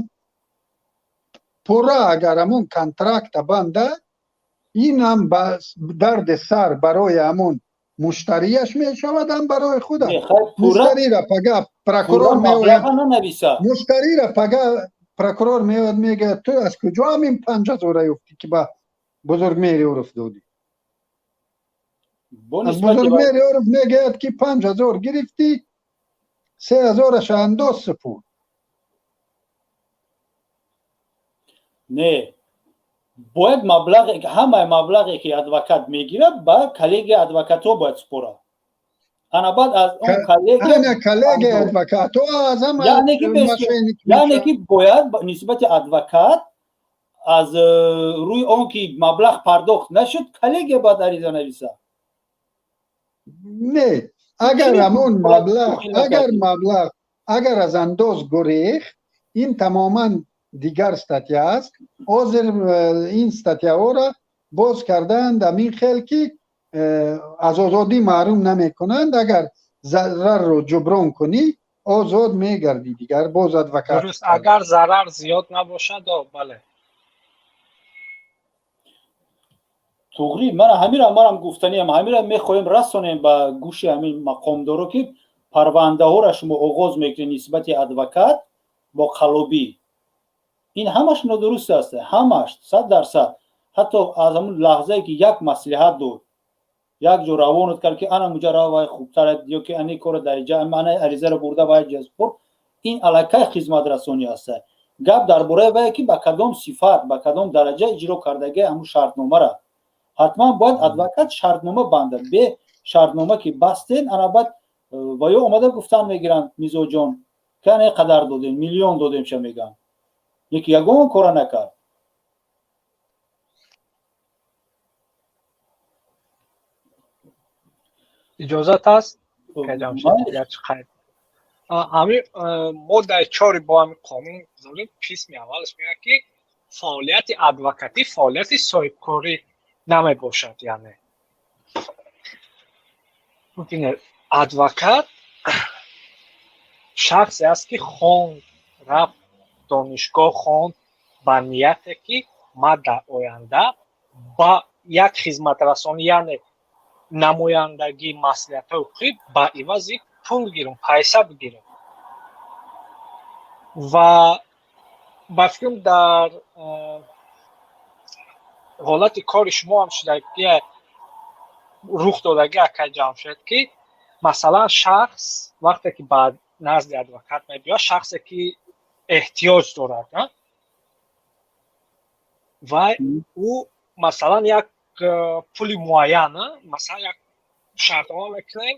пурра агар ҳамон контракта бандад, инам ба дарди сар барои ҳамон муштарияш мешавад, ҳам барои худаш. Не, хай, пурра Муштарира пага прокурор пурра меояд. Маблаға нанависа. Муштарира пага прокурор меояд, мегӯяд: «Ту аз куҷо ҳамин 5000-а ёфтӣ, ки ба Бузургмеҳри Ёров додӣ?» Бо Аз нисбати Бузургмеҳри Ёров мегӯяд, ки 5000 гирифтӣ, 3000-аша андоз супурд. Не, бояд маблағе, ҳамаи маблағе, ки адвокат мегирад, ба коллегияи адвокатҳо бояд супорад. Ана баъд аз он коллегия Ана коллегияи адвокатҳо аз ҳама Яъне ки мошенник яъне мешавад. ки бояд нисбати адвокат аз рӯи он ки маблағ пардохт нашуд, коллегия бояд ариза нависа. Не, агар Чӣ ҳамон бояд маблағ дохил агар накардӣ? Маблағ агар аз андоз гурехт, ин тамоман дигар статья аст. Ҳозир ин статьяҳоро боз кардаанд ҳамин хел, ки аз озодӣ маҳрум намекунанд. Агар зарарро ҷуброн кунӣ, озод мегардӣ, дигар боз адвокат. Дуруст, агар зарар зиёд набошад, бале. Туғрӣ, мана ҳамира манам гуфтаниам, ҳамира мехоҳем расонем ба гӯши ҳамин мақомдоро, ки парвандаҳоро шумо оғоз мекунед нисбати адвокат бо қаллобӣ. Ин ҳамаш нодуруст аст, ҳамаш 100%. Ҳатто аз ҳамун лаҳзае, ки як маслиҳат дод, як ҷо равонат кард, ки ана муҷа рав, вай хубтар, ё ки ани кора дар иҷа, ана аризаро бурда вай ҷазпур, ин аллакай хизматрасонӣ аст. Гап дар бораи вае, ки ба кадом сифат, ба кадом дараҷа иҷро кардагии ҳамун шартномара. Ҳатман бояд адвокат шартнома бандад. Бе шартнома ки бастен, ана баъд ва ё омада гуфтан мегиранд: «Мизоҷон, ки ана қадар додем, миллион додем», ша мегӯянд, лекин ягон кора накард. Иҷозат аст, ҳамин моддаи чори бо ҳамин қонун гузорем, қисми аввалаш мегӯяд, ки фаъолияти адвокатӣ фаъолияти соҳибкорӣ намебошад. Яъне бубинед, адвокат шахсе аст, ки хонд, рафт донишгоҳ, хонд ба нияте, ки ман дар оянда ба як хизматрасонӣ, яъне намояндагии маслиҳатҳои ҳуқуқӣ, ба ивази пул гирам, пайса бигирам. Ва ба фикрам, дар ҳолати кори шумо ҳам шудагӣ, рух додагӣ, акай Ҷамшед, ки масалан шахс вақте ки ба назди адвокат мебиёяд, шахсе ки эҳтиёҷ дорад, ва ӯ масалан як пули муайян, масалан як шартнома мекунем,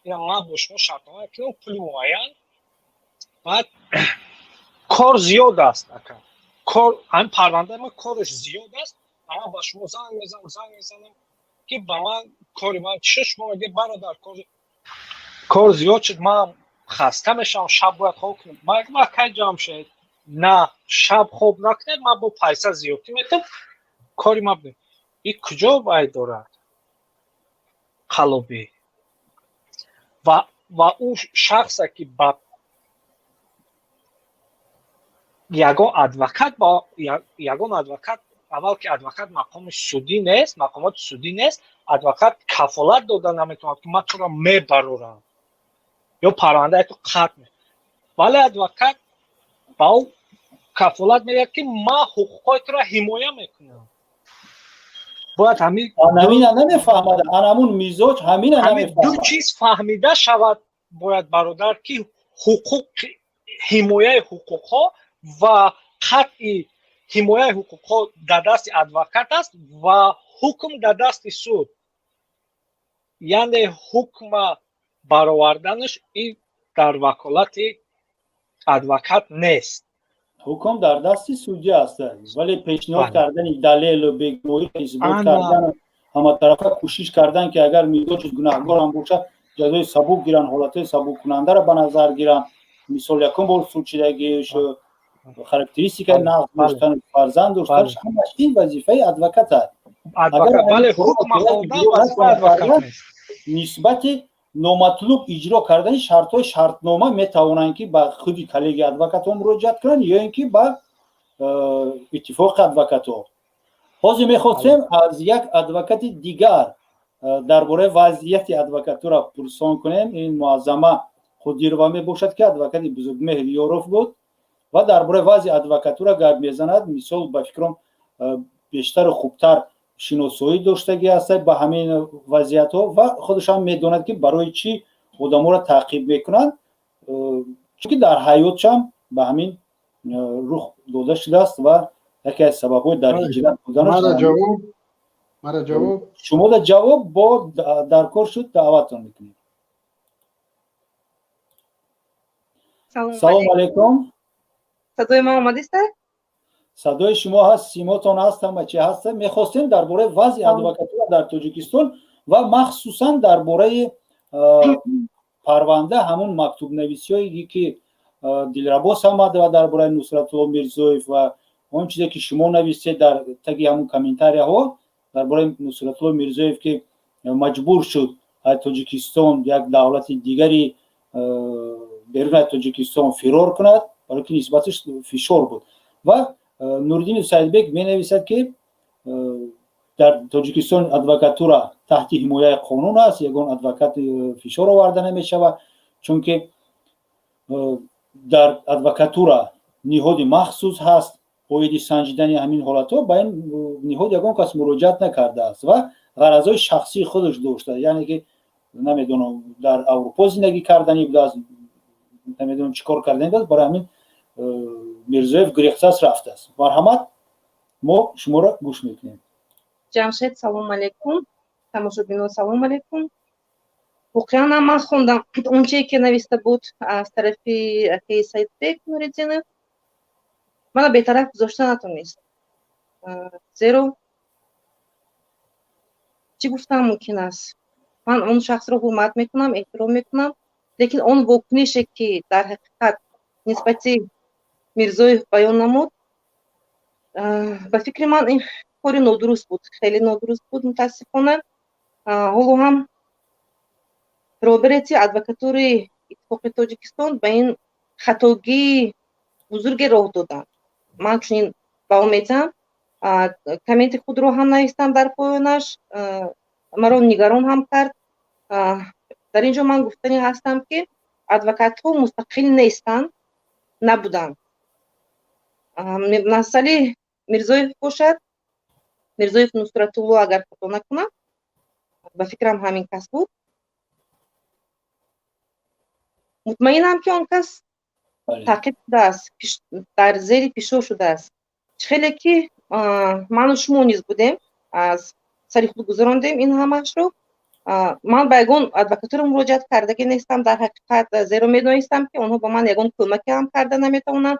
ман бо шумо шартнома мекунем, пули муайян, баъд кор зиёд аст, ака, кор, ҳамин парвандаи ман кораш зиёд аст, ман ба шумо занг мезанам, занг мезанам, ки ба ман кори ман чӣ шуд? Шумо мегӯед: «Бародар, кор зиёд шуд, ман хаста мешавам, шаб бояд хоб кунам». Ман мегӯям: «Акай Ҷамшед, на, шаб хоб накунед, ман бо пайса зиёдтӣ метам, кори ман бинед». Ин куҷо вай дорад қаллобӣ? Ва ӯ шахсе, ки ба ягон адвокат, ба ягон адвокат, аввал ки адвокат мақоми судӣ нест, мақомоти судӣ нест, адвокат кафолат дода наметавонад, ки ман туро мебарорам ё парвандаи ту қатъ. Вале адвокат ба ӯ кафолат медиҳад, ки ман ҳуқуқҳои туро ҳимоя мекунам. Бояд ҳамин Ҳамина намефаҳмад, анамун мизоҷ ҳамина ҳамин ду намефаҳмад. чиз фаҳмида шавад бояд, бародар, ки ҳуқуқ, ҳимояи ҳуқуқҳо ва қатъи ҳимояи ҳуқуқҳо дар дасти адвокат аст ва ҳукм дар дасти суд. Яъне ҳукма бароварданаш ин дар ваколати адвокат нест. Ҳукм дар дасти судя аст, вале пешниҳод кардани далелу бегуноҳӣ исбот кардан, ҳаматарафа кӯшиш кардан, ки агар мизоҷ гунаҳгорам бошад, ҷазои сабук гиранд, ҳолатҳои сабуккунандаро ба назар гиранд. Мисол, якум бор суд шидагиш, характеристикаи нағз доштан, фарзанд доштан, ҳамаш ин вазифаи адвокат аст. Нисбати номатлуб иҷро кардани шартҳои шартнома метавонанд, ки ба худи коллегияи адвокатҳо муроҷиат кунанд ё ин ки ба иттифоқи адвокатҳо. Ҳозир мехостем аз як адвокати дигар дар бораи вазъияти адвокатура пурсон кунем. Ин Муаззама Қодирова мебошад, ки адвокати Бузургмеҳр Ёров буд ва дар бораи вазъи адвокатура гап мезанад. Мисол, ба фикрам, бештару хубтар шиносоӣ доштагӣ аст ба ҳамин вазъиятҳо ва худашам медонад, ки барои чӣ одаморо таъқиб мекунанд, чунки дар ҳаётшам ба ҳамин рух дода шудааст ва яке аз сабабҳои дар ҳиҷрат буданаш. Ҷавоб. Шумода ҷавоб бо дар кор шуд, даъватон мекунем. Салому алайкум. Садои ман омадиста? Садои шумо ҳаст, симотон ҳаст, ҳама чи ҳаст. Мехостем дар бораи вазъи адвокатура дар Тоҷикистон ва махсусан дар бораи парванда, ҳамун мактубнависиҳое, ки Дилрабо Самадова дар бораи Нусратулло Мирзоев ва он чизе, ки шумо нависед дар таги ҳамун комментарияҳо дар бораи Нусратулло Мирзоев, ки маҷбур шуд аз Тоҷикистон як давлати дигари берун аз Тоҷикистон фирор кунад, барои ки нисбаташ фишор буд. Ва Нуриддини Саидбек менависад, ки дар Тоҷикистон адвокатура таҳти ҳимояи қонун аст, ягон адвокат фишор оварда намешавад, чунки дар адвокатура ниҳоди махсус ҳаст оиди санҷидани ҳамин ҳолатҳо. Ба ин ниҳод ягон кас муроҷиат накардааст ва ғаразҳои шахсии худаш дошта, яъне ки намедонам, дар Аврупо зиндагӣ кардани будааст, намедонам, чӣ кор кардани будааст. Барои ҳамин Мирзоев гурехтааст, рафтааст. Марҳамат, мо шуморо гӯш мекунем. Ҷамшед, салом алейкум, тамошобино, салом алейкум. Воқеан ман хондам он чие, ки нависта буд аз тарафи акаи Саидбек Нуриддинов, мана бетараф гузошта натонист, зеро чӣ гуфтан мумкин аст? Ман он шахсро ҳурмат мекунам, эҳтиром мекунам, лекин он вокунише, ки дар ҳақиқат нисбати Мирзоев баён намуд, ба фикри ман, ин кори нодуруст буд, хеле нодуруст буд. Мутаассифона, ҳоло ҳам роҳбарияти адвокатураи Иттифоқи Тоҷикистон ба ин хатогии бузурге роҳ доданд. Ман чунин баҳо медиҳам. Комменти худро ҳам навистам дар поёнаш, маро нигарон ҳам кард. Дар ин ҷо ман гуфтани ҳастам, ки адвокатҳо мустақил нестанд, набуданд. Масъали Мирзоев бошад, Мирзоев Нусратулло, агар хато накунам, ба фикрам, ҳамин кас буд. Мутмаинам, ки он кас таъқиб шудааст, дар зери фишор шудааст. Чӣ хеле ки ману шумо низ будем, аз сари худ гузарондем ин ҳамаашро. Ман ба ягон адвокатура муроҷиат кардагӣ нестам дар ҳақиқат, зеро медонистам, ки онҳо ба ман ягон кӯмаке ҳам карда наметавонанд.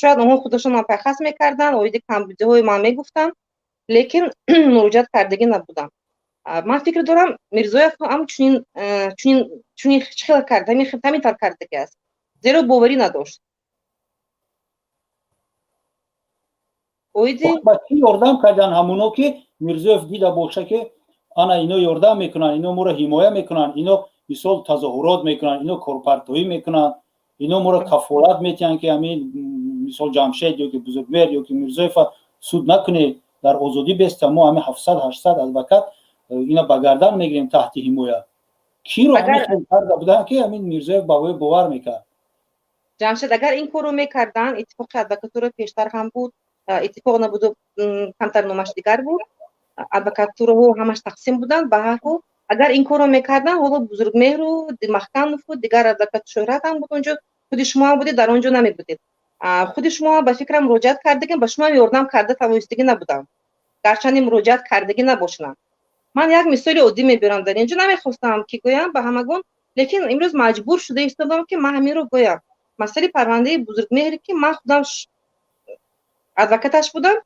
Шояд онҳо худашон ман пайхас мекарданд, оиди камбудиҳои ман мегуфтанд, лекин муроҷиат кардагӣ набудам. Ман фикр дорам, Мирзоев ҳам чунин чӣ хел кард, ҳамин тавр кардагӣ аст, зеро боварӣ надошт. Оиди Ба чӣ ёрдам кардан ҳамоно, ки Мирзоев дида боша, ки ана ино ёрдам мекунанд, ино моро ҳимоя мекунанд, ино мисол тазоҳурот мекунанд, ино корпартоӣ мекунанд, ино моро кафолат метиҳанд, ки ҳамин мисол Ҷамшед ё ки Бузургмер ё ки Мирзоева суд накунед, дар озодӣ беста, мо ҳамин 700-800 адвокат ина ба гардан мегирем таҳти ҳимоя. Киро ҳамин карда буданд, ки ҳамин Мирзоев ба ӯ бовар мекард? Ҷамшед, агар ин корро мекарданд, иттифоқи адвокатура пештар ҳам буд, иттифоқ набуду, камтар номаш дигар буд, адвокатураҳо ҳамаш тақсим буданд. Ба ҳар ҳол, агар ин корро мекарданд, ҳоло Бузургмеҳру Маҳкамову дигар адвокат Шӯҳрат ҳам буд онҷо, худи шумо ҳам будед, дар он ҷо намебудед. Худи шумо ҳам, ба фикрам, муроҷиат кардагим, ба шумо ҳам ёрдам карда тавонистагӣ набудам, гарчанде муроҷиат кардагӣ набошам. Ман як мисоли оддӣ мебиёрам дар ин ҷо. Намехостам, ки гӯям ба ҳамагон, лекин имрӯз маҷбур шуда истодам, ки ман ҳаминро гӯям. Масъалаи парвандаи Бузургмеҳре, ки ман худам адвокаташ будам,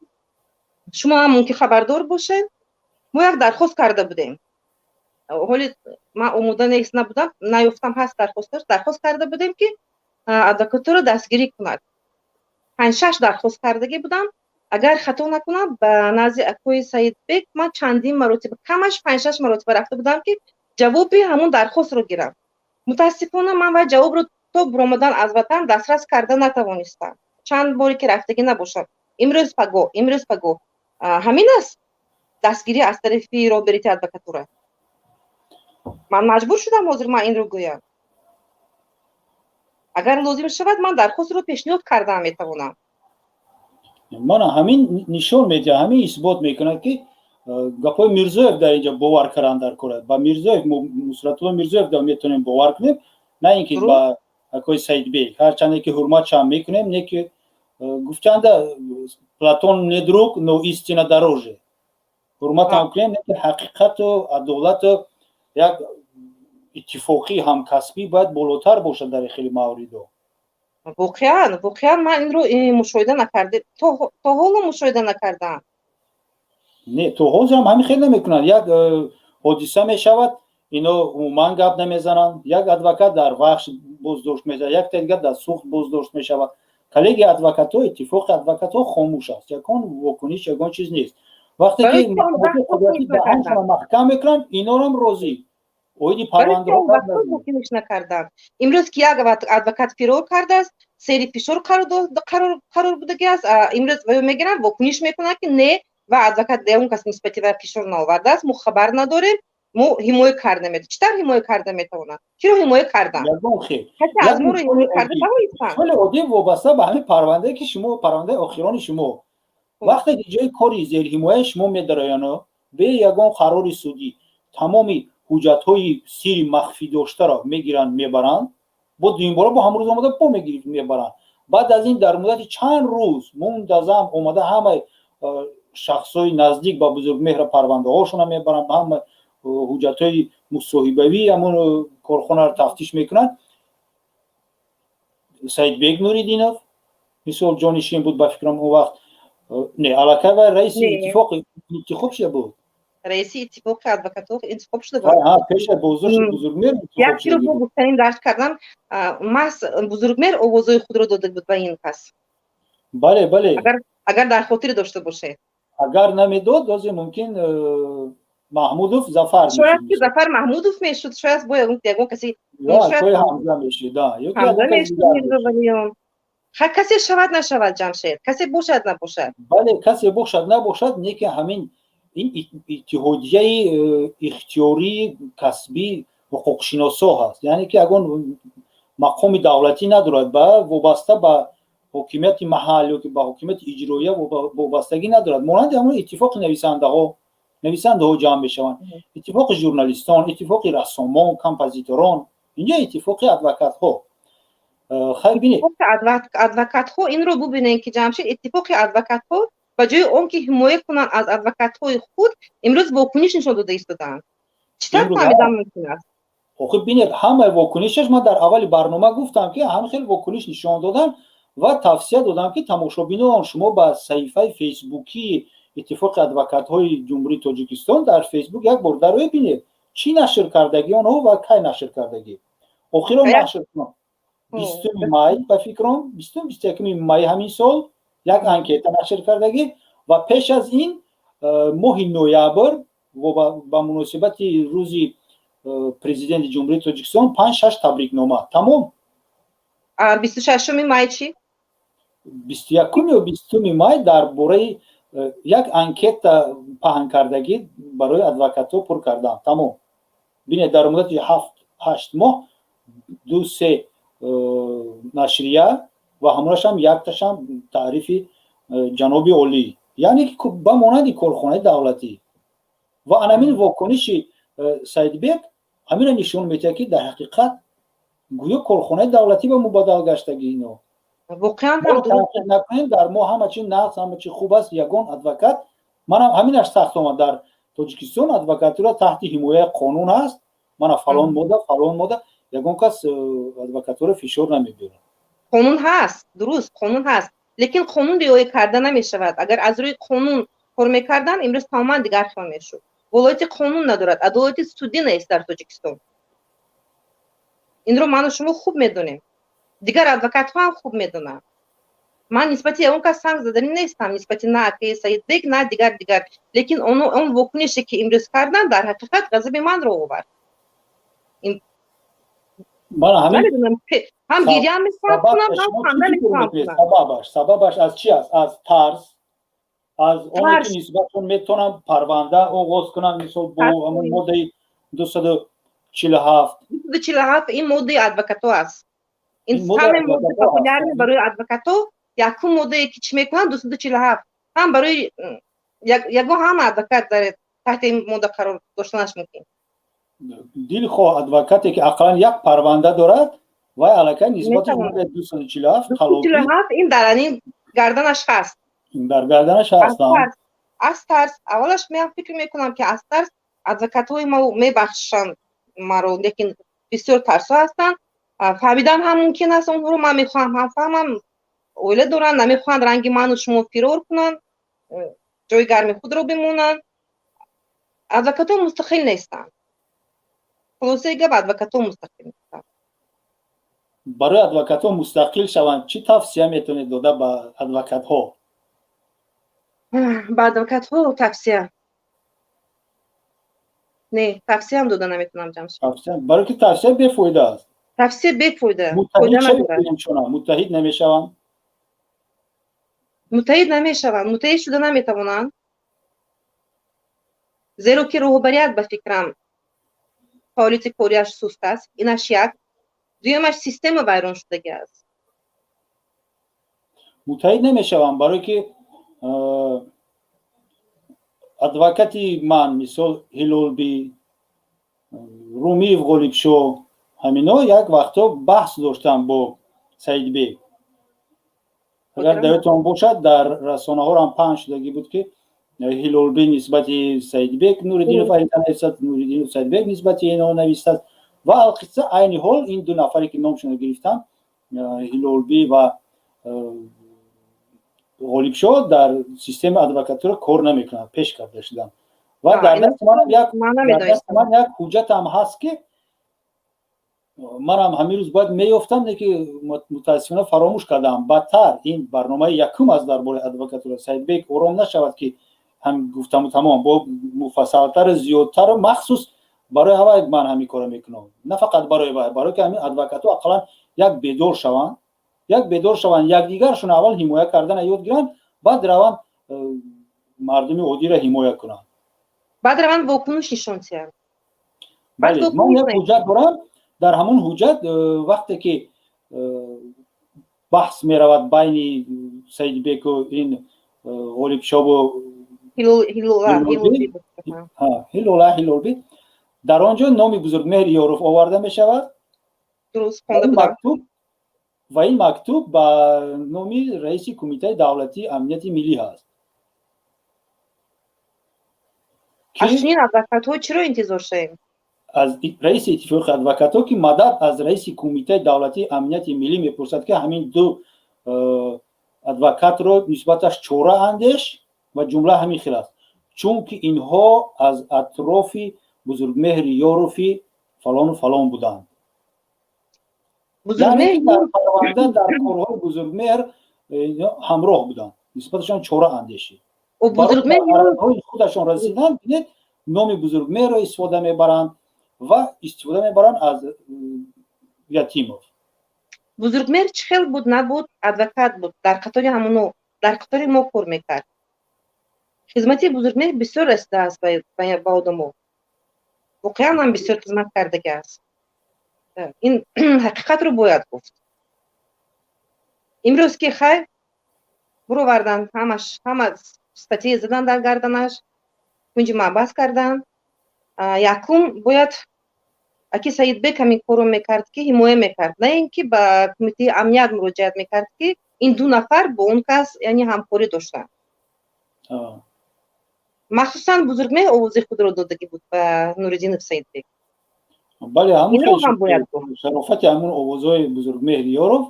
шумо ҳам мумкин хабардор бошед. Мо як дархост карда будем, ҳоли ман омода нест набудам, наёфтам, ҳаст дархосташ. Дархост карда будем, ки Адвокатура дастгирӣ кунад. Панҷ-шаш дархост кардагӣ будам. Агар хато накунам, ба назди акои Саидбек ман чандин маротиба, камаш панҷ-шаш маротиба рафта будам, ки ҷавоби ҳамон дархостро гирам. Мутаассифона, ман вай ҷавобро то буромадан аз ватан дастрас карда натавонистам. Чанд боре ки рафтагӣ набошам, имрӯз паго, имрӯз паго. Ҳамин аст дастгирӣ аз тарафи роҳбарияти адвокатура. Ман маҷбур шудам ҳозир ман инро гӯям. Агар лозим шавад, ман дархостро пешниҳод кардан метавонам. Мана ҳамин нишон медиҳад, ҳамин исбот мекунад, ки гапҳои Мирзоев дар инҷа бовар кардан дар кор. Ба Мирзоев, Нусратулло Мирзоев метавонем бовар кунем, на ин ки ба акои Саидбек. Ҳарчанде ки ҳурматшам мекунем, не ки гуфтанда: «Платон не друг, но истина дороже». Ҳурматам кунем, не ки ҳақиқату адолату як иттифоқии ҳамкасбӣ бояд болотар бошад дар хеле мавридҳо. Воқеан, воқеан, ман инро мушоҳида накарда, то ҳоло мушоҳида накардам. Не, то ҳозирам ҳамин хел намекунанд. Як ҳодиса мешавад, ино умуман гап намезананд. Як адвокат дар Вахш боздошт мешавад, якта дигар дар Суғд боздошт мешавад, коллегия адвокатҳо, иттифоқи адвокатҳо хомӯш аст, ягон вокуниш, ягон чиз нест. Вақте ки даҳаншона маҳкам мекунанд, инорам розӣ оиди парвандаҳо накарданд. Имрӯз ки як адвокат фирор кардааст, сери фишор қарор будагӣ аст, имрӯз мегиранд, вокуниш мекунанд, ки не, ва адвокат ягон кас нисбати ва фишор наовардааст, мо хабар надорем, мо ҳимоя карда метавонем. Чӣ тавр ҳимоя карда метавонанд? Киро ҳимоя карданд? Касе аз моро ҳимоя карда тавонистанд? Хеле оддӣ, вобаста ба ҳамин парвандае, ки шумо, парвандаи охирони шумо, вақте ки ҷои кори зерҳимояи шумо медарояну бе ягон қарори судӣ тамоми ҳуҷҷатҳои сири махфӣ доштаро мегиранд, мебаранд, бо дуюмбора бо ҳамрӯз омада бо мебаранд. Баъд аз ин дар муддати чанд рӯз мунтазам омада ҳамаи шахсҳои наздик ба Бузургмеҳра парвандаҳошона мебаранд, ҳама ҳуҷҷатҳои мусоҳибавӣ ҳамон корхонаро тафтиш мекунанд. Саидбек Нуриддинов, мисол, ҷонишин буд, ба фикрам, он вақт. Не, аллакай вай раиси иттифоқ интихоб шуда буд. Раиси иттифоқи адвокатҳо интихоб шуда буд. Пеша боздошти Бузургмеҳр. Як чиро бо гуфтаним дарҷ кардам: маҳз Бузургмеҳр овозҳои худро дода буд ба ин кас. Бале. Агар дар хотире дошта бошед. Агар намедод, озе мумкин Маҳмудов Зафар. Шояд ки Зафар Маҳмудов мешуд, шояд бо ягон каси. Ҳамза мешуд. Ҳамза мешуд. Ха, касе шавад, нашавад, Ҷамшед, касе бошад, набошад. Бале, касе бошад, набошад, не ки ҳамин ин иттиҳодияи ихтиёрии касбӣ ҳуқуқшиносо ҳаст, яъне ки ягон мақоми давлатӣ надорад, ба вобаста ба ҳокимияти маҳал ё ки ба ҳокимияти иҷроия вобастагӣ надорад. Монанди ҳамон иттифоқи нависандаҳо, нависандаҳо ҷамъ мешаванд, иттифоқи журналистон, иттифоқи рассомон, композиторон, инҷа иттифоқи адвокатҳо. Хайр, бинед. Адвокатҳо инро бубинед, ки, Ҷамшед, иттифоқи адвокатҳо ба ҷои он ки ҳимоя кунанд аз адвокатҳои худ, имрӯз вокуниш нишон дода истодаанд. Чӣ тавр фаҳмидан мумкин аст? Охир бинед, ҳамаи вокунишаш, ман дар аввали барнома гуфтам, ки ҳам хел вокуниш нишон додам ва тавсия додам, ки тамошобинон, шумо ба саҳифаи фейсбукии Иттифоқи адвокатҳои Ҷумҳурии Тоҷикистон дар Фейсбук як бор дароед, бинед, чӣ нашр кардагӣ онҳо ва кай нашр кардагӣ. Охирон нашр 20 май, ба фикрам, 20-21 май ҳамин сол як анкета нашр кардагӣ ва пеш аз ин моҳи ноябр ба муносибати рӯзи Президенти Ҷумҳурии Тоҷикистон панҷ шаш табрикнома, тамом. 26-уми май чӣ? 21-ум ё 20-уми май дар бораи як анкета паҳн кардагӣ барои адвокатҳо пур кардан, тамом. Бинед, дар муддати 7-8 моҳ ду се нашрия ва ҳамонашам якташам таърифи ҷаноби олӣ, яъне ки ба монанди корхонаи давлатӣ. Ва анамин вокуниши Саидбек ҳаминро нишон медиҳад, ки дар ҳақиқат гӯё корхонаи давлатӣ ба мубаддал гаштагӣ ино. Воқеан. Накунем, дар мо ҳама чи нағз, ҳама чи хуб аст. Ягон адвокат, манам ҳаминаш сахт омад: дар Тоҷикистон адвокатура таҳти ҳимояи қонун ҳаст, мана фалон модда, фалон модда, ягон кас адвокатура фишор намебиёрад. Қонун ҳаст, дуруст, қонун ҳаст, лекин қонун риоя карда намешавад. Агар аз рӯи қонун кор мекарданд, имрӯз тамоман дигар хел мешуд. Волояти қонун надорад, адолати судӣ нест дар Тоҷикистон. Инро ману шумо хуб медонем. Дигар адвокатҳо ҳам хуб медонанд. Ман нисбати он кас санг заданӣ нестам, нисбати на акаи Саидбек, на дигар, лекин он вокунише, ки имрӯз карданд, дар ҳақиқат ғазаби манро овард. Ҳам гиря мехоҳам кунам, ҳам ханда мехоҳам кунам. Сабабаш аз чи аст? Аз тарс, аз оне ки нисбатшон метавонам парванда оғоз кунам, мисол, бо ҳамон моддаи 247. 247 ин моддаи адвокато аст. Ин самый модда популярный барои адвокато. Якум моддае, ки чӣ мекунанд, 247. Ҳам барои ягон ҳама адвокат дар таҳти ин модда қарор доштанаш мумкин. Дилхоҳ адвокате, ки ақаллан як парванда дорад, вай аллакай нисбати моддаи 247. 247 ин дар ин гарданаш ҳаст. Дар гарданаш ҳаст. Аз тарс. Аввалаш меам фикр мекунам, ки аз тарс. Адвокатҳои мо мебахшанд маро, лекин бисёр тарсо ҳастанд. Фаҳмидан ҳам мумкин аст онҳоро. Ман мехоҳам ҳам фаҳмам, оила доранд, намехоҳанд ранги ману шумо фирор кунанд, ҷои гарми худро бимонанд. Адвокатҳо мустақил нестанд. Хулосаи гап, адвокатҳо мустақил нестанд. Барои адвокатҳо мустақил шаванд, чӣ тавсия метавонед дода ба адвокатҳо? Ба адвокатҳо тавсия не, тавсияам дода наметавонам, Ҷамшед. Барои ки тавсия бефоида аст. Тавсия бефоида. Муттаҳид намешаванд. Муттаҳид намешаванд, муттаҳид шуда наметавонанд, зеро ки роҳбарият, ба фикрам, фаъолияти кориаш суст аст. Инаш як. Дуюмаш, система вайрон шудагӣ аст. Муттаҳид намешаванд, барое ки адвокати ман, мисол, Ҳилолбӣ, Румиев, Ғолибшоҳ, ҳамино як вақтҳо баҳс доштанд бо Саидбек. Агар дар бошад, дар расонаҳоам паҳн шудагӣ буд, ки Ҳилолбӣ нисбати Саидбек Нуриддинов ариза нависад, Нуриддинов Саидбек нисбати ино нависад. Ва алқисса, айни ҳол ин ду нафаре, ки номшонро гирифтам, Ҳилолбӣ ва Ғолибшоҳ, дар системаи адвокатура кор намекунанд, пеш карда шуданд. Ва дар дасти ман як ҳуҷҷатам ҳаст, ки манам ҳамин рӯз бояд меёфтам, ки мутаассифона фаромӯш кардам. Бадтар, ин барномаи якум аст дар бораи адвокатура. Саидбек ором нашавад, ки ҳам гуфтаму тамом, бо муфассалтару зиёдтару махсус барои ҳавай ман ҳамин корро мекунам. На фақат барои вай, барое ки ҳамин адвокатҳо ақаллан як бедор шаванд, як бедор шаванд, якдигаршон аввал ҳимоя кардана ёд гиранд, баъд раванд мардуми оддиро ҳимоя кунанд. Баъд раванд вокуниш нишон диҳанд. Бале, ман як ҳуҷҷат дорам. Дар ҳамон ҳуҷҷат вақте ки баҳс меравад байни Саидбеку ин Ғолибшобу Ҳилола, Ҳилолби, дар он ҷо номи Бузургмеҳр Ёров оварда мешавад ва ин мактуб ба номи раиси Кумитаи давлатии амнияти миллӣ ҳаст. Аз чунин адвокатҳо чиро интизор шавем? Аз раиси Иттифоқи адвокатҳо, ки мадад аз раиси Кумитаи давлатии амнияти миллӣ мепурсад, ки ҳамин ду адвокатро нисбаташ чора андеш, ва ҷумла ҳамин хел аст, чунки инҳо аз атрофи Бузургмеҳри Ёрофи фалону фалон буданд. Дар парванда, дар корҳои Бузургмеҳр ҳамроҳ буданд, нисбаташон чора андешид. Худашон расиданд, бинед, номи Бузургмеҳрро истифода мебаранд ва истифода мебаранд аз Ятимов. Бузургмеҳр чӣ хел буд набуд, адвокат буд, дар қатори ҳамоно, дар қатори мо кор мекард. Хизмати Бузургмеҳр бисёр расидааст ба одамо, воқеан ҳам бисёр хизмат кардагӣ аст. Ин ҳақиқатро бояд гуфт. Имрӯз ки хай буровардан, ҳамаш, ҳама статья задан дар гарданаш, кунҷи маҳбас кардан. Якум бояд аки Саидбек ҳамин корро мекард, ки ҳимоя мекард, на ин ки ба Кумитаи амният муроҷиат мекард, ки ин ду нафар бо он кас, яъне, ҳамкорӣ доштанд. Махсусан Бузургмеҳр овози худро додагӣ буд ба Нуриддинов Саидбек. Бале, шарофати ҳамун овозҳои Бузургмеҳр Ёров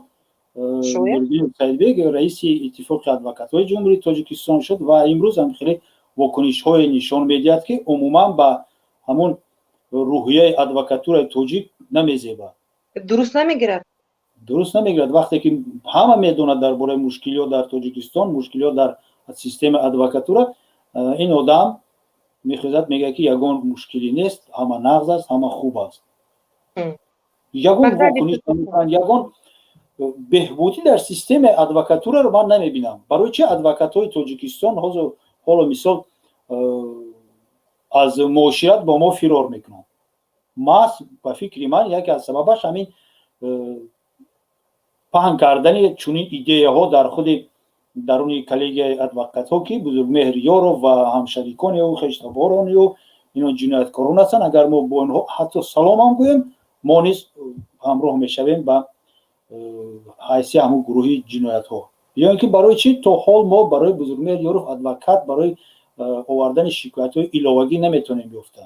Нуриддинов Саидбек раиси Иттифоқи адвокатҳои Ҷумҳурии Тоҷикистон шуд ва имрӯз ҳам хеле вокунишҳое нишон медиҳад, ки умуман ба ҳамун рӯҳияи адвокатураи тоҷик намезебад. Дуруст намегирад. Дуруст намегирад, вақте ки ҳама медонад дар бораи мушкилиҳо дар Тоҷикистон, мушкилиҳо дар системаи адвокатура, ин одам мехезад, мегӯяд, ки ягон мушкилӣ нест, ҳама нағз аст, ҳама хуб аст. Ягон вокуниш намекунанд, ягон беҳбудӣ дар системаи адвокатураро ман намебинам. Барои чи адвокатҳои Тоҷикистон ҳозир, ҳоло мисол, аз муошират бо мо фирор мекунанд? Маҳз, ба фикри ман, яке аз сабабаш ҳамин паҳн кардани чунин идеяҳо дар худи даруни коллегияи адвокатҳо, ки Бузургмеҳр Ёров ва ҳамшарикони ӯ, хештаборони ӯ, ино ҷинояткорон ҳастанд. Агар мо бо инҳо ҳатто салом ҳам гӯем, мо низ ҳамроҳ мешавем ба ҳайси ҳамун гурӯҳи ҷиноятҳо. Ё ин ки барои чӣ то ҳол мо барои Бузургмеҳр Ёров адвокат барои овардани шикоятҳои иловагӣ наметавонем ёфта?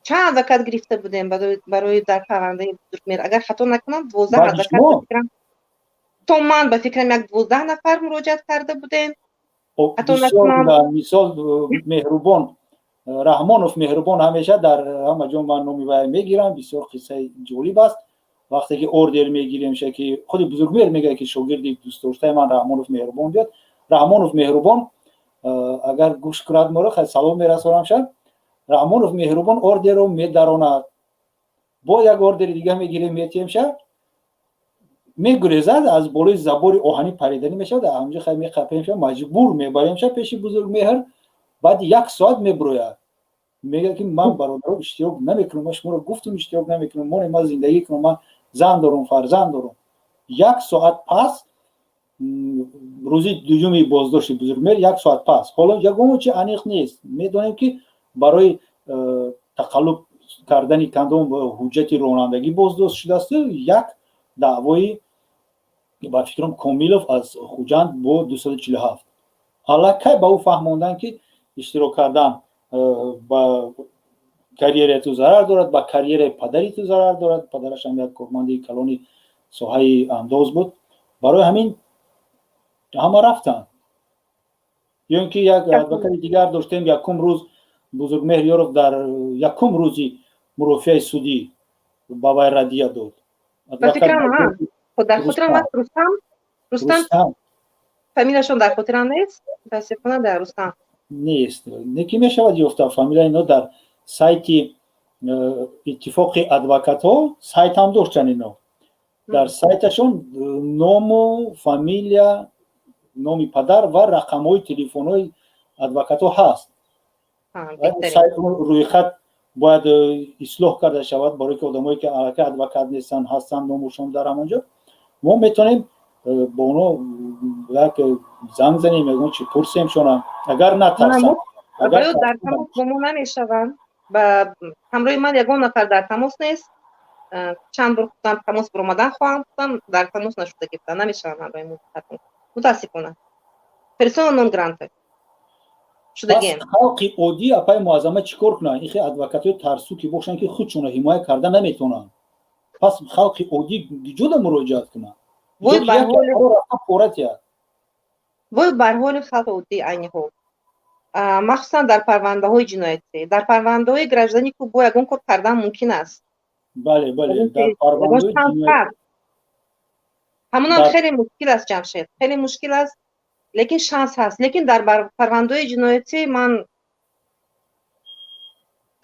Чанд адвокат гирифта будем барои дар парвандаи Бузургмеҳр? Агар хато накунам, 12 адвокат. То ман ба фикрам, як 12 нафар муроҷиат карда будем. Мисол, Меҳрубон Раҳмонов, Меҳрубон, ҳамеша дар ҳама ҷо ман номи вай мегирам. Бисёр қиссаи ҷолиб аст. Вақте ки ордер мегирем, ки худи Бузургмеҳр мегӯяд, ки шогирди дӯстдоштаи ман Раҳмонов Меҳрубон биёд. Раҳмонов Меҳрубон агар гӯш кунад моро, салом мерасонам шад. Раҳмонов Меҳрубон ордерро медаронад, бо як ордери дига мегирем, метиҳем ша, мегурезад, аз болои забори оҳанӣ париданӣ мешавад. Ҳамҷо хай меқапем ша, маҷбур мебарем ша пеши Бузургмеҳр. Баъди як соат мебурояд, мегӯяд, ки ман, бародаро, иштирок намекунам, ман шуморо гуфтум, иштирок намекунам, моне ман зиндагӣ кунам, ман зан дорум, фарзанд дорум. Як соат пас, рӯзи дуюми боздошти Бузургмеҳр, як соат пас. Ҳоло ягоно чи аниқ нест. Медонем, ки барои тақаллуб кардани кандом ҳуҷҷати ронандагӣ боздошт шудааст. Як даъвои, ба фикрам, Комилов аз Хуҷанд бо 247. Аллакай ба ӯ фаҳмонданд, ки иштирок кардан ба карьераи ту зарар дорад, ба карьераи падари ту зарар дорад. Падараш ҳам як корманди калони соҳаи андоз буд. Барои ҳамин ҳама рафтанд. Ё ин ки як адвокати дигар доштем. Якум рӯз Бузургмеҳр Ёров дар якум рӯзи мурофиаи судӣ ба вай раддия дод. Дар хотирам аст, Рустам, Рустам, фамилияшон дар хотирам нест, мутаассифона, дар Рустам. Нест, неки мешавад ёфта фамилия ино дар сайти Иттифоқи адвокатҳо. Сайтам доштан ино. Дар сайташон ному фамилия, номи падар ва рақамҳои телефонҳои адвокатҳо ҳаст. Рӯйхат бояд ислоҳ карда шавад, барои ки одамое ки аллакай адвокат нестанд, ҳастанд номушон дар ҳамон ҷо. Мо метавонем бо оно як занг занем, ягон чи пурсем шона, агар натарсанд. Дар тамос бо мо намешаванд. Ба ҳамроҳи ман ягон нафар дар тамос нест. Чанд бор худам тамос баромадан хоҳам, худам дар тамос нашуда гирифтан намешаванд ҳамроҳи мо, мутаассифона. Персона нон грата шудагем. Халқи оддӣ, апаи Муаззама, чӣ кор кунанд? Ихе адвокатҳои тарсу ки бошанд, ки худшонро ҳимоя карда наметавонанд, пас халқи оддӣ ҷуда муроҷиат кунанд? Вой бар ҳоли халқи оддӣ айни ҳол, махсусан дар парвандаҳои ҷиноятӣ. Дар парвандаҳои гражданӣ ку бо ягон кор кардан мумкин аст. Бале, дар парвандаҳои Ҳамонам хеле мушкил аст, Ҷамшед, хеле мушкил аст, лекин шанс ҳаст. Лекин дар парвандаҳои ҷиноятӣ ман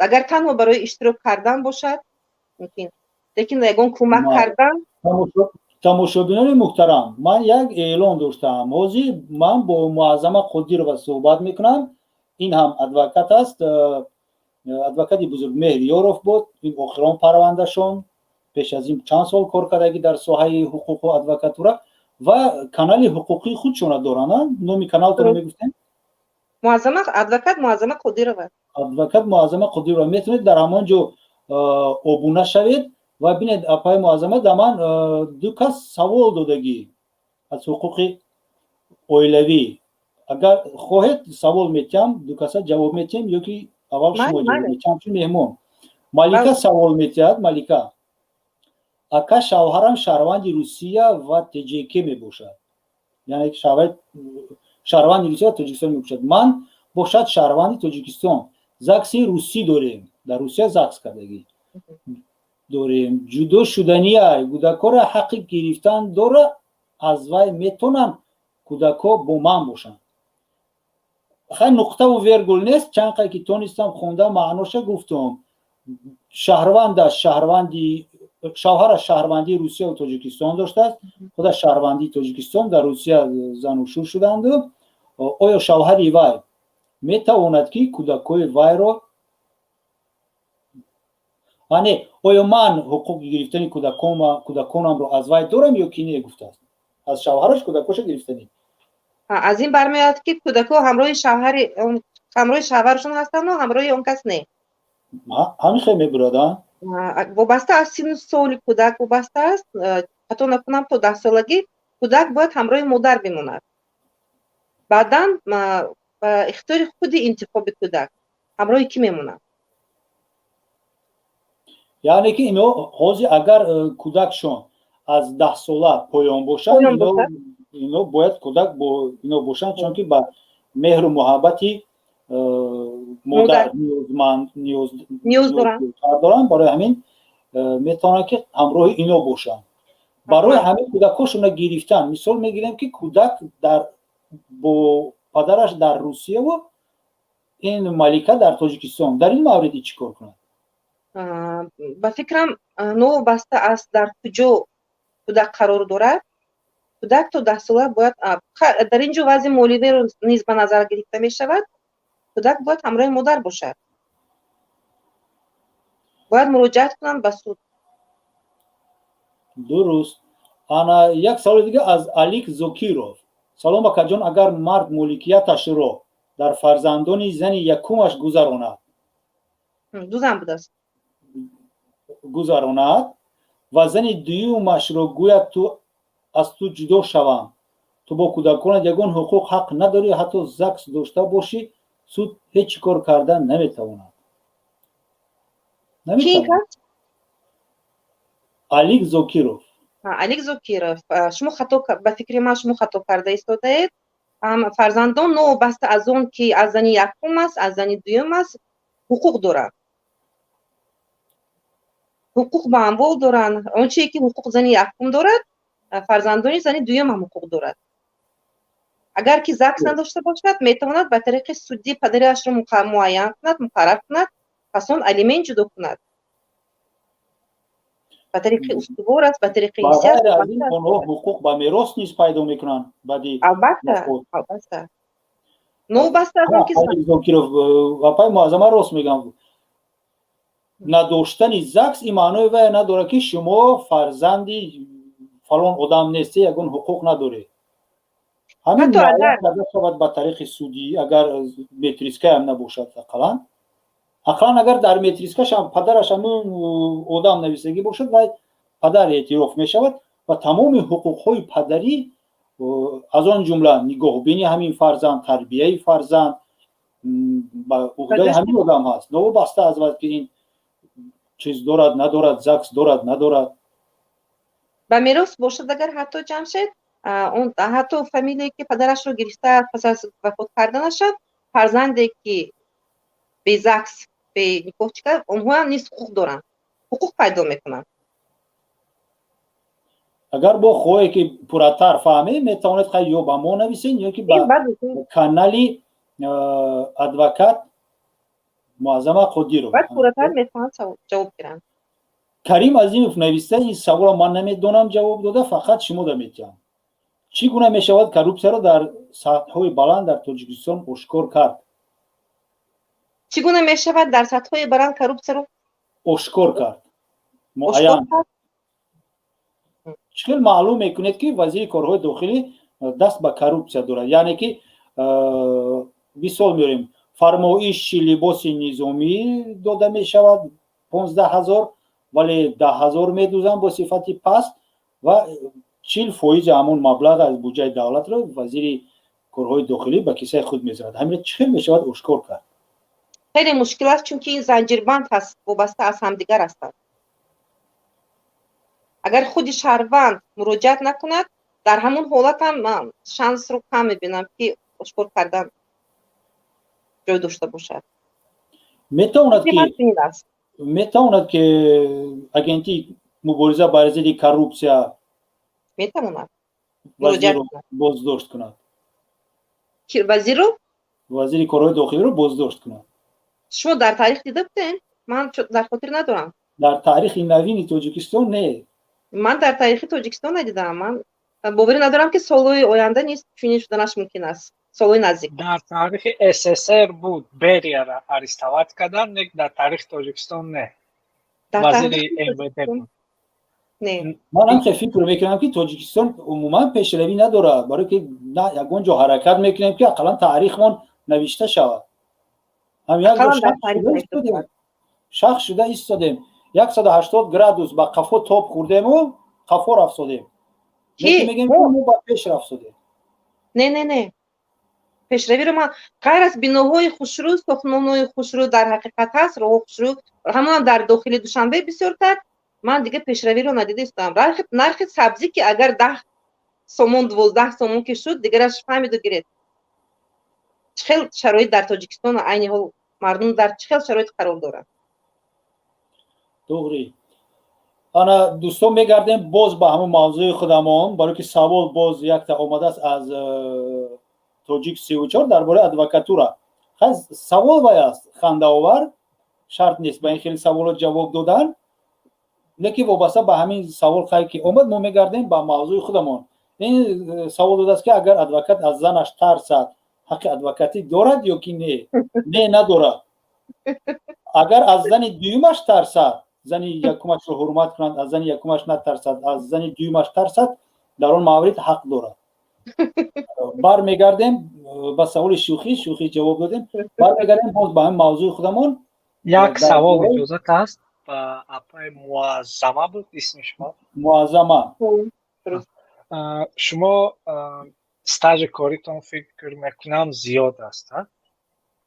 агар танҳо барои иштирок кардан бошад, мумкин, лекин ягон кӯмак кардан. Тамошобинони муҳтарам, ман як эълон доштаам. Ҳозир ман бо Муаззама Қодирова суҳбат мекунам. Ин ҳам адвокат аст, адвокати Бузургмеҳр Ёров буд. Ин охирон парвандашон. Пеш аз ин чанд сол кор кардагӣ дар соҳаи ҳуқуқу адвокатура ва канали ҳуқуқии худшона доранд. Номи каналтонро мегуфтем? Муаззама, адвокат Муаззама Қодирова. Адвокат Муаззама Қодирова. Метавонед дар ҳамон ҷо обуна шавед ва бинед. Апаи Муаззама, да ман ду кас савол додагӣ аз ҳуқуқи оилавӣ. Агар хоҳед, савол метиҳам, ду каса ҷавоб метиҳем, ё ки аввал шумо ҷавоб метиҳам, чун меҳмон. Малика савол метиҳад. Малика: ака, шавҳарам шаҳрванди Русия ва ТҶК мебошад, яъне шаҳрванди Русия ва Тоҷикистон мебошад. Ман бошад шаҳрванди Тоҷикистон, ЗАГСи русӣ дорем, дар Русия ЗАГС кардагӣ. Дорем. Ҷудо шуданияй, кӯдакҳоро ҳаққи гирифтан дора аз вай? Метонанд кӯдакҳо бо ман бошанд? Хай, нуқтаву вергул нест. Чанд қай ки тонистам, хонда, маъноша гуфтум. Шаҳрванд аст, шаҳрванди, шавҳараш шаҳрвандии Русияву Тоҷикистон доштааст, худаш шаҳрвандии Тоҷикистон, дар Русия зану шӯр шуданду. Оё шавҳари вай метавонад, ки кӯдакҳои вайро не, оё ман ҳуқуқи гирифтани кӯдаконамро аз вай дорам ё ки не, гуфтааст. Аз шавҳараш кӯдакоша гирифтанӣ. Аз ин бармеояд, ки кӯдакҳо ҳамроҳи шавҳари, ҳамроҳи шавҳарашон ҳастанду ҳамроҳи он кас не. Ҳамин хел мебурад. Вобаста аз синну соли кӯдак вобаста аст. Хато накунам, то 10-солагӣ кӯдак бояд ҳамроҳи модар бимонад. Баъдан ба ихтиёри худи интихоби кӯдак, ҳамроҳи кӣ мемонад. Яъне ки ино ҳозир агар кӯдакшон аз 10-сола поён бошад, ино бояд кӯдак бо ино бошанд, чунки ба меҳру муҳаббати модар ниёз доранд. Барои ҳамин метавонанд, ки ҳамроҳи ино бошанд. Барои ҳамин кӯдакҳошона гирифтан, мисол мегирем, ки кӯдак дар бо падараш дар Русияву ин малика дар Тоҷикистон, дар ин мавриди чӣ кор кунад? Ба фикрам, новобаста аз дар куҷо кӯдак қарор дорад, кӯдак то 10-сола бояд, дар ин ҷо вазъи моливеро низ ба назар гирифта мешавад, кӯдак бояд ҳамроҳи модар бошад. Бояд муроҷиат кунанд ба суд. Дуруст. Ана як саволи дига аз Алик Зокиров. Салом, акаҷон. Агар мард моликияташро дар фарзандони зани якумаш гузаронад, Ду зан будааст. Гузаронад ва зани дуюмашро гӯяд, ту аз ту ҷудо шавам, ту бо кӯдаконат ягон ҳуқуқ, ҳақ надорӣ, ҳатто ЗАГС дошта бошӣ, суд ҳеҷ чӣ кор карда наметавонад? Ки ин кас? Алик Зокиров. Алик Зокиров, шумо хато, ба фикри ман, шумо хато карда истодаед. Фарзандон новобаста аз он ки аз зани якум аст, аз зани дуюм аст, ҳуқуқ доранд, ҳуқуқ ба амвол доранд. Он чие ки ҳуқуқ зани якум дорад, фарзандони зани дуюм ҳам ҳуқуқ дорад. Агар ки ЗАГС надошта бошад, метавонад ба тариқи судӣ падариашро муайян кунад, муқаррар кунад, пас он алимент ҷудо кунад. Ба тариқи устувор аст, ба тариқи Онҳо ҳуқуқ ба мерос низ пайдо мекунанд баъди. Албатта, албатта, новобаста аз он ки Зокиров, апай Муаззама рост мегӯям. Надоштани ЗАГС ин маънои вая надорад, ки шумо фарзанди фалон одам нестед, ягон ҳуқуқ надоред. Ҳамин карда шавад ба тариқи судӣ, агар метрискаам набошад, ақаллан агар дар метрискашам падараш ҳамун одам нависагӣ бошад, вай падар эътироф мешавад ва тамоми ҳуқуқҳои падарӣ, аз он ҷумла нигоҳубини ҳамин фарзанд, тарбияи фарзанд ба уҳдаи ҳамин одам ҳаст, новобаста аз вай ки ин чиз дорад, надорад, ЗАГС дорад, надорад. Ба мерос бошад агар, ҳатто, Ҷамшед, он ҳатто фамилие ки падарашро гирифта, пас аз вафот карданаша фарзанде ки бе ЗАГС, бе никоҳ чӣ кард, онҳоам низ ҳуқуқ доранд, ҳуқуқ пайдо мекунанд. Агар бо хоҳе ки пурратар фаҳмед, метавонед хай ё ба мо нависед, ё ки ба канали адвокат Муаззама Қодиров. Пурратар мехоҳанд ҷавоб гиранд. Карим Азимов нависта: ин саволро ман намедонам ҷавоб дода, фақат шумо да метиҳам. Чӣ гуна мешавад коррупсияро дар сатҳҳои баланд дар Тоҷикистон ошкор кард? Чӣ гуна мешавад дар сатҳҳои баланд коррупсияро ошкор кард, муайян? Чӣ хел маълум мекунед, ки вазири корҳои дохилӣ даст ба коррупсия дорад? Яъне ки мисол меорем: фармоиши либоси низомӣ дода мешавад 15 000, вале 10 000 медузанд бо сифати паст ва 40 фоизи ҳамон маблағ аз буҷаи давлатро вазири корҳои дохилӣ ба кисаи худ мезанад. Ҳамин чӣ хел мешавад ошкор кард? Хеле мушкил аст, чунки ин занҷирбанд ҳаст, вобаста аз ҳамдигар ҳастанд. Агар худи шаҳрванд муроҷиат накунад, дар ҳамон ҳолат ҳам шансро кам мебинам, ки ошкор кардан ҷой дошта бошад. Метавонад ки Метавонад, ки Агентии мубориза бар зидди коррупсия Метавонад. Вазирро боздошт кунад? Вазирро? Вазири корҳои дохилиро боздошт кунад. Шумо дар таърих дида будем? Ман дар хотир надорам. Дар таърихи навини Тоҷикистон не. Ман дар таърихи Тоҷикистон надидаам. Ман боварӣ надорам, ки солҳои оянда низ чунин шуданаш мумкин аст, солҳои наздик. Дар таърихи СССР буд, Берияра арестовать кардан, не, дар таърихи Тоҷикистон не. Вазири МВД буд. Не. Ман ҳам фикр мекунам, ки Тоҷикистон умуман пешравӣ надорад, барое ки на ягон ҷо ҳаракат мекунем, ки ақаллан таърихмон навишта шавад. Ҳам як шахс шуда истодем, 180 градус ба қафо тоб хӯрдему қафо рафтодем. Мегем, мо ба пеш рафтодем. Не, не, не, пешравиро ман ғайр аз биноҳои хушрӯ, сохтмонҳои хушрӯ, дар ҳақиқат ҳаст, роҳҳо хушрӯ, ҳамонам дар дохили Душанбе бисёртар, ман дига пешравиро надида истодам. Нархи сабзӣ, ки агар 10 сомон, 12 сомон ки шуд, дигараш фаҳмиду гиред, чӣ хел шароит дар Тоҷикистон айни ҳол, мардум дар чӣ хел шароит қарор дорад. Туғри. Ана, дӯстон, мегардем боз ба ҳамон мавзӯи худамон, барое ки савол боз якта омадааст аз Тоҷик 34 дар бораи адвокатура. Савол вай аст хандаовар, шарт нест ба ин хеле саволот ҷавоб додан, лекин вобаста ба ҳамин савол хай ки омад, мо мегардем ба мавзӯи худамон. Ин савол додааст, ки агар адвокат аз занаш тарсад, ҳаққи адвокатӣ дорад ё ки не? Не, надорад. Агар аз зани дуюмаш тарсад, зани якумашро ҳурмат кунад, аз зани якумаш натарсад, аз зани дуюмаш тарсад, дар он маврид ҳақ дорад. Бармегардем ба саволи шӯхӣ, шӯхӣ ҷавоб додем, бармегардем боз ба ҳамин мавзӯи худамон. Як савол иҷозат аст ба апаи Муаззама буд исми шумо? Муаззама. Шумо стажи коритон, фикр мекунам, зиёд аст?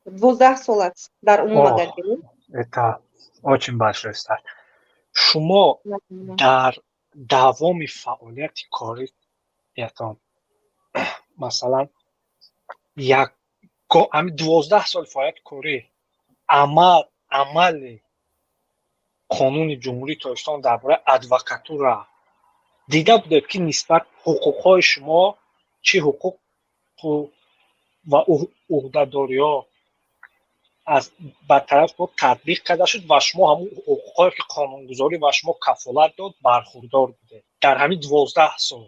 12 сол аст дар умум, агар. Это очень большой стаж. Шумо дар давоми фаъолияти кориятон, масалан, як ҳамин 12 сол фаъолияти корӣ, амали қонуни Ҷумҳурии Тоҷикистон дар бораи адвокатура дида будед, ки нисбат ҳуқуқҳои шумо чӣ ҳуқуқу ва ӯҳдадориҳо аз ба тараф татбиқ карда шуд ва шумо ҳамун ҳуқуқҳое, ки қонунгузорӣ ба шумо кафолат дод, бархурдор будед дар ҳамин 12 сол?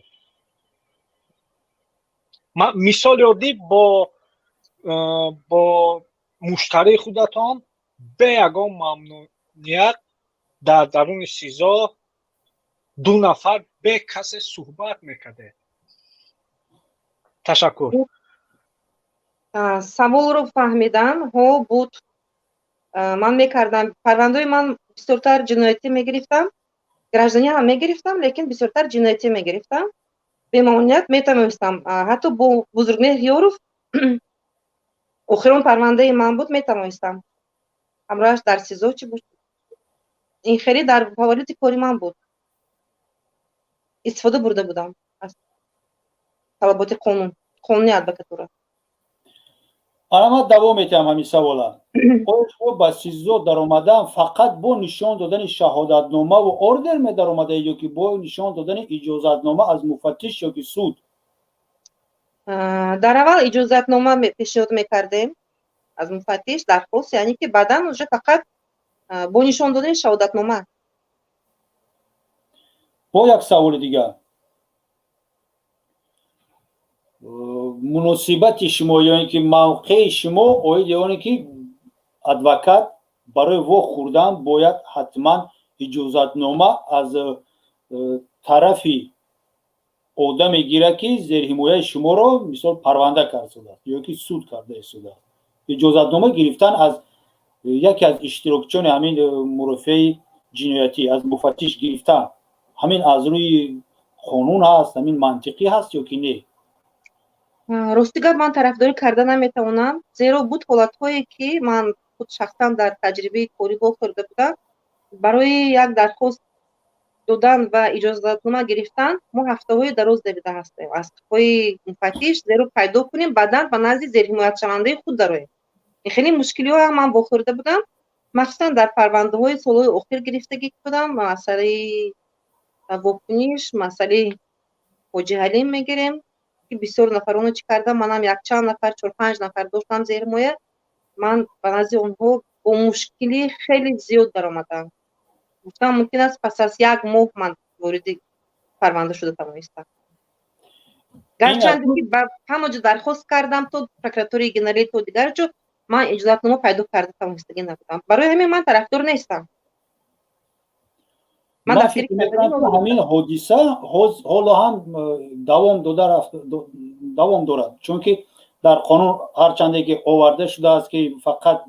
Мисоли оддӣ, бо муштарии худатон бе ягон мамнуният дар даруни СИЗО ду нафар бе касе суҳбат мекардед. Ташаккур. Саволро фаҳмидам. Ҳо, буд, ман мекардам. Парвандаҳои ман бисёртар ҷиноятӣ мегирифтам, гражданӣ ҳам мегирифтам, лекин бисёртар ҷиноятӣ мегирифтам. Бемамнуният метавонистам, ҳатто бо Бузургмеҳр Ёров, охирон парвандаи ман буд, метавонистам ҳамроҳаш дар СИЗО чӣ буд. Ин хеле дар фаъолияти кори ман буд, истифода бурда будам аз талаботи қонун, қонуни адвокатура. Ана, ман давом метиҳам ҳамин савола. Оё шумо ба СИЗО даромадан фақат бо нишон додани шаҳодатномаву ордер медаромадаед ё ки бо нишон додани иҷозатнома аз муфаттиш ё ки суд? Дар аввал иҷозатнома пешниҳод мекардем аз муфаттиш, дархост, яъне ки баъдан уже фақат бо нишон додани шаҳодатнома. Бо як саволи дигар: муносибати шумо ё ин ки мавқеи шумо оиди оне ки адвокат барои вохӯрдан бояд ҳатман иҷозатнома аз тарафи одаме гирад, ки зерҳимояи шуморо, мисол, парванда карда истодааст ё ки суд карда истодааст, иҷозатнома гирифтан аз яке аз иштирокчиёни ҳамин мурофиаи ҷиноятӣ, аз муфаттиш гирифтан, ҳамин аз рӯи қонун ҳаст, ҳамин мантиқӣ ҳаст ё ки не? Рости гап, ман тарафдорӣ карда наметавонам, зеро буд ҳолатҳое, ки ман худ шахсан дар таҷрибаи корӣ вохӯрда будам. Барои як дархост додан ва иҷозатнома гирифтан мо ҳафтаҳои дароз давида ҳастем аз қафои муфаттиш, зеро пайдо кунем, баъдан ба назди зерҳимоятшавандаи худ дароем. Ин хеле мушкилиҳо ҳам ман вохӯрда будам. Махсусан дар парвандаҳои солҳои охир гирифтагӣ будам, масъалаи вокуниш, масъалаи Ҳоҷи Ҳалим мегирем, ки бисёр нафароно чӣ кардам. Манам якчанд нафар, чор панҷ нафар доштам зерҳимоя. Ман ба назди онҳо бо мушкилӣ хеле зиёд даромадам. Гуфтам мумкин аст, пас аз як моҳ ман вориди парванда шуда тавонистам, гарчанде ки ба ҳама ҷо дархост кардам, то прокуратураи генералӣ, то дигар ҷо, ман иҷозатнома пайдо карда тавонистагӣ набудам. Барои ҳамин ман тарафдор нестам. Ман фикр мекунам, ҳамин ҳодиса ҳоло ҳам давом дода давом дорад, чунки дар қонун ҳарчанде ки оварда шудааст, ки фақат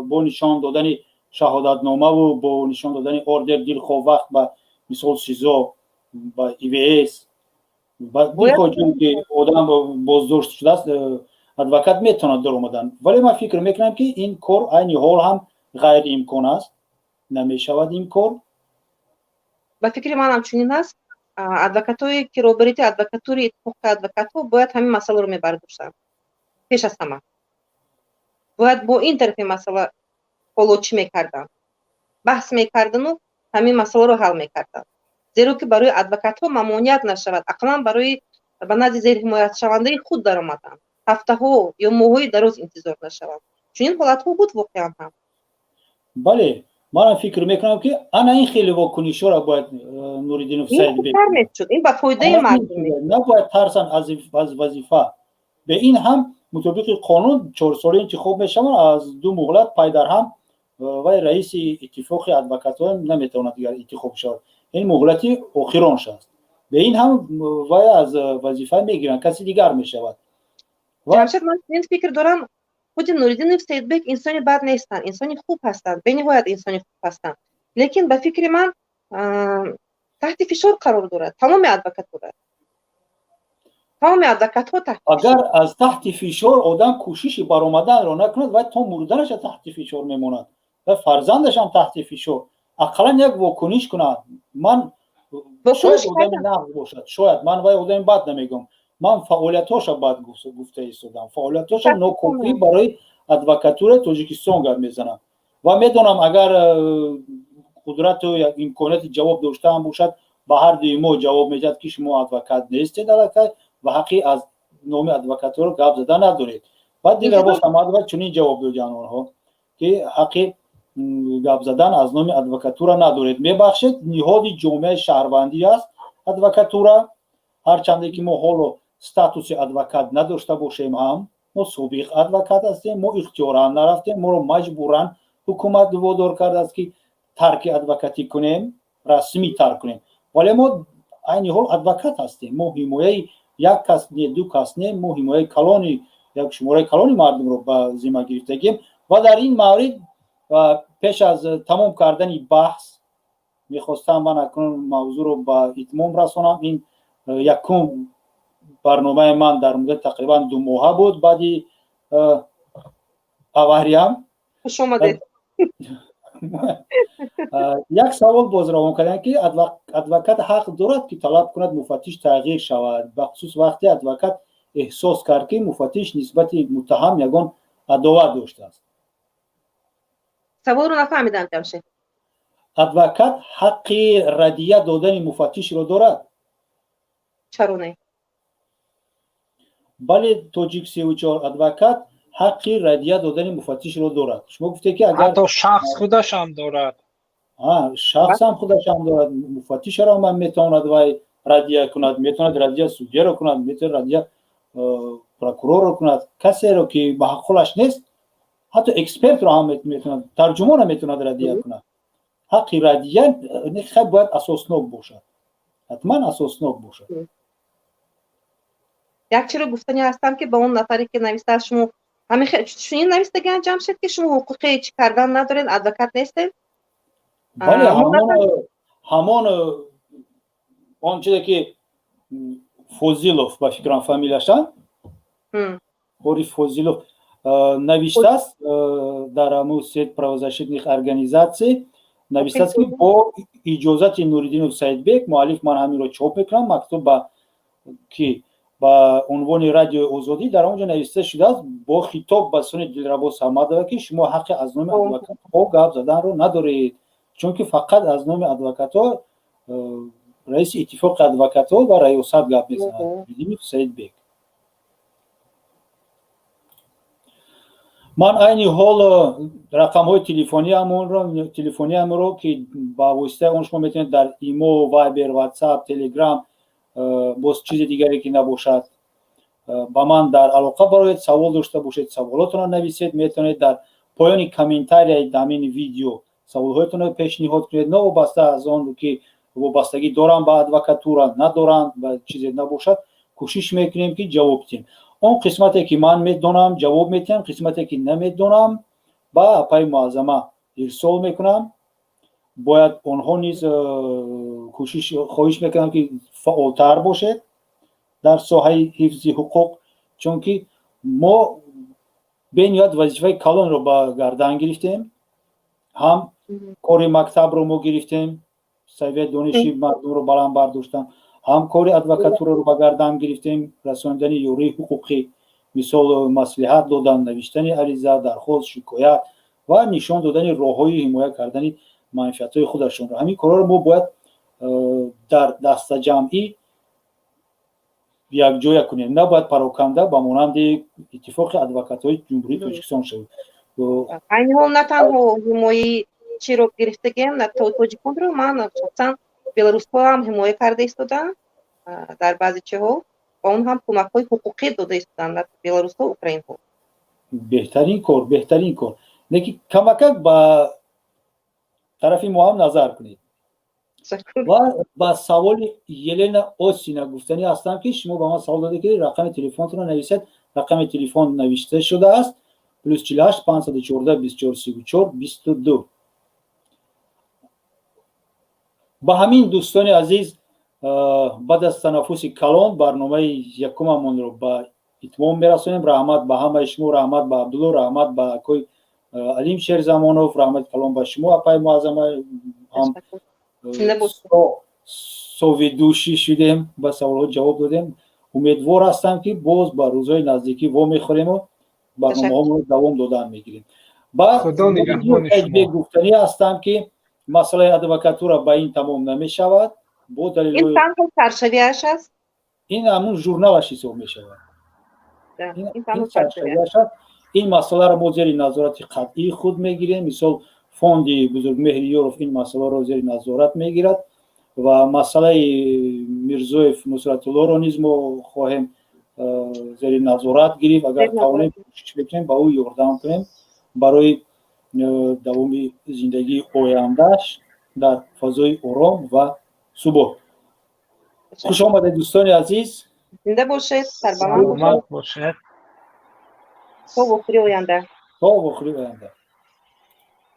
бо нишон додани шаҳодатномаву бо нишон додани ордер дилхоҳ вақт ба мисол СИЗО, ба ИВС, дилхоҳ ҷое ки одам боздошт шудааст, адвокат метавонад даромадан. Вале ман фикр мекунам, ки ин кор айни ҳол ҳам ғайриимкон аст, намешавад ин кор. Ба фикри манам чунин аст. Адвокатое ки роҳбарияти адвокатури иттифоқи адвокатҳо бояд ҳамин масъаларо мебардоштанд. Пеш аз ҳама бояд бо ин тарафи масъала ҳоло чӣ мекарданд, баҳс мекардану ҳамин масъаларо ҳал мекарданд, зеро ки барои адвокатҳо мамоният нашавад, ақаллан барои ба назди зерҳимоятшавандаи худ даромадан ҳафтаҳо ё моҳҳои дароз интизор нашаванд. Чунин ҳолатҳо буд воқеан ҳам. Бале, манам фикр мекунам, ки ана ин хеле вокунишҳоро бояд Нуриддинов Саидбек Мешуд, ин ба фоидаи мардум. Набояд тарсан аз вазифа. Бе ин ҳам мутобиқи қонун 4 сола интихоб мешаванд, аз ду муҳлат пайдарҳам вай раиси иттифоқи адвокатҳо наметавонад дигар интихоб шавад. Ин муҳлати охиронш аст. Бе ин ҳам вай аз вазифа мегиранд, каси дигар мешавад. Ҷамшед, ман чунин фикр дорам: худи Нуриддинов Саидбек инсони бад нестанд, инсони хуб ҳастанд, бениҳоят инсони хуб ҳастанд, лекин ба фикри ман таҳти фишор қарор дорад тамоми адвокатура, тамоми адвокатҳо таҳти Агар аз таҳти фишор одам кӯшиши баромаданро накунад, вай то мурданаша таҳти фишор мемонад ва фарзандашам таҳти фишор. Ақаллан як вокуниш кунад. Ман шояд одами нағз бошад, шояд ман вай одами бад намегӯям, ман фаъолиятҳоша бад гуфта истодам, фаъолиятҳоша нокофӣ барои адвокатураи Тоҷикистон гап мезанам. Ва медонам, агар қудрату имконияти ҷавоб доштаам бошад, ба ҳар дуи мо ҷавоб медиҳад, ки шумо адвокат нестед аллакай ва ҳаққи аз номи адвокатура гап зада надоред. Баъд Дилрабо Самадова чунин ҷавоб додианд онҳо, ки ҳаққи гап задан аз номи адвокатура надоред. Мебахшед, ниҳоди ҷомеаи шаҳрвандӣ аст адвокатура. Ҳарчанде ки мо ҳоло статуси адвокат надошта бошем ҳам, мо собиқ адвокат ҳастем. Мо ихтиёран нарафтем, моро маҷбуран ҳукумат водор кардааст, ки тарки адвокатӣ кунем, расмӣ тарк кунем, вале мо айни ҳол адвокат ҳастем. Мо ҳимояи як кас не, ду кас не, мо ҳимояи калони як шумораи калони мардумро ба зимма гирифтагем. Ва дар ин маврид пеш аз тамом кардани баҳс мехостам ман акнун мавзӯъро ба итмом расонам. Ин якум барномаи ман дар муддати тақрибан 2 моҳа буд баъди авариям. Хушомадед. Як савол боз равон кардам, ки адвокат ҳақ дорад, ки талаб кунад муфаттиш тағйир шавад, бахусус вақте адвокат эҳсос кард, ки муфаттиш нисбати муттаҳам ягон адоват доштааст? Саволро нафаҳмидам, Ҷамшед. Адвокат ҳаққи раддия додани муфаттишро дорад? Чаро не? Бале, тоҷик 34, адвокат ҳаққи раддия додани муфаттишро дорад. Шумо гуфте, ки агар Ҳатто шахс худашам дорад. Шахсам худашам дорад. Муфаттишаро ҳам метавонад вай раддия кунад, метавонад раддия судьяро кунад, метавонад раддия прокурорро кунад, касеро ки ба ҳаққулаш нест, ҳатто экспертро ҳам метавонад, тарҷумонро метавонад раддия кунад. Ҳаққи раддия хай бояд асоснок бошад, ҳатман асоснок бошад. Як чиро гуфтани ҳастам, ки ба он нафаре ки навистааст, шумо ҳамин чунин навистагиан, Ҷамшед, ки шумо ҳуқуқи чӣ кардан надоред, адвокат нестед. Бале, ҳамон он чизе ки Фозилов, ба фикрам, фамилияша Ориф Фозилов навиштааст дар ҳамун сеть правозащитных организаций, навиштааст, ки бо иҷозати Нуриддинов Саидбек, муаллиф, ман ҳаминро чоп мекунам. Мактуб ба ки ба Ба унвони Радиои Озодӣ дар он ҷо нависта шудааст бо хитоб ба сони Дилрабо Самадова, ки шумо ҳаққи аз номи адвокатҳо гап заданро надоред, чунки фақат аз номи адвокатҳо раиси Иттифоқи адвокатҳо ва раёсат гап мезанад, Билимов Саидбек. Ман айни ҳол рақамҳои телефониамро, ки ба воситаи он шумо метавонед дар Имо, Вайбер, Ватсап, Телеграм, боз чизи дигаре ки набошад, ба ман дар алоқа бароед, савол дошта бошед, саволотонро нависед. Метавонед дар поёни комментарияи дамини видео саволҳоятонро пешниҳод кунед, новобаста аз он ки вобастагӣ доранд ба адвокатура, надоранд, ба чизе набошад, кӯшиш мекунем, ки ҷавоб диҳем. Он қисмате ки ман медонам, ҷавоб медиҳам, қисмате ки намедонам, ба апаи Муаззама ирсол мекунам. Бояд онҳо низ кӯшиш, хоҳиш мекунам, ки фаъолтар бошед дар соҳаи ҳифзи ҳуқуқ, чунки мо бениҳоят вазифаи калонро ба гардан гирифтем. Ҳам кори мактабро мо гирифтем, савияи дониши мардумро баланд бардоштан, ҳам кори адвокатураро ба гардан гирифтем, расонидани ёрии ҳуқуқӣ, мисол, маслиҳат додан, навиштани ариза, дархост, шикоят ва нишон додани роҳҳои ҳимоя кардани манфиатҳои худашонро. Ҳамин корҳоро мо бояд дар дастаҷамъӣ якҷоя кунем, набояд пароканда ба монанди Иттифоқи адвокатҳои Ҷумҳурии Тоҷикистон шавем. Айни ҳол на танҳо ҳимояи чиро гирифтагиам, тоҷиконро, ман шахсан белорусҳоам ҳимоя карда истодам дар баъзе чиҳо ва он ҳам кӯмакҳои ҳуқуқӣ дода истодам белорусҳо, украинҳо. Беҳтарин кор, беҳтарин кор. Лекин камакак ба тарафи мо ҳам назар кунед. Ва ба саволи Елена Осина гуфтанӣ ҳастам, ки шумо ба ман савол додед, ки рақами телефонтонро нависед. Рақами телефон навишта шудааст: +48 514 24 34 22. Ба ҳамин, дӯстони азиз, баъд аз танаффуси калон барномаи якумамонро ба итмом мерасонем. Раҳмат ба ҳамаи шумо, раҳмат ба Абдулло, раҳмат ба акои Алим Шерзамонов, раҳмати калон ба шумо, апаи Муаззама. Ҳам соведущий шудем, ба саволҳо ҷавоб додем. Умедвор ҳастам, ки боз ба рӯзҳои наздикӣ вомехӯрему барномаҳомонро давом додан мегирем. Ба гуфтанӣ ҳастам, ки масъалаи адвокатура ба ин тамом намешавад. Бо далелҳои Ин танҳо саршавиаш аст. Ин ҳамун журналаш ҳисоб мешавад. Саршавиаш аст. Ин масъаларо мо зери назорати қатъии худ мегирем. Мисол, фонди Бузургмеҳри Ёров ин масъаларо зери назорат мегирад ва масъалаи Мирзоев Нусратуллоро низ мо хоҳем зери назорат гирифт. Агар тавонем, кӯшиш мекунем, ба ӯ ёрдам кунем барои давоми зиндагии ояндааш дар фазои ором ва субот. Хуш омадед, дӯстони азиз. Зинда бошед, сарбаланд бошед. То вохӯри оянда. То вохӯри оянда.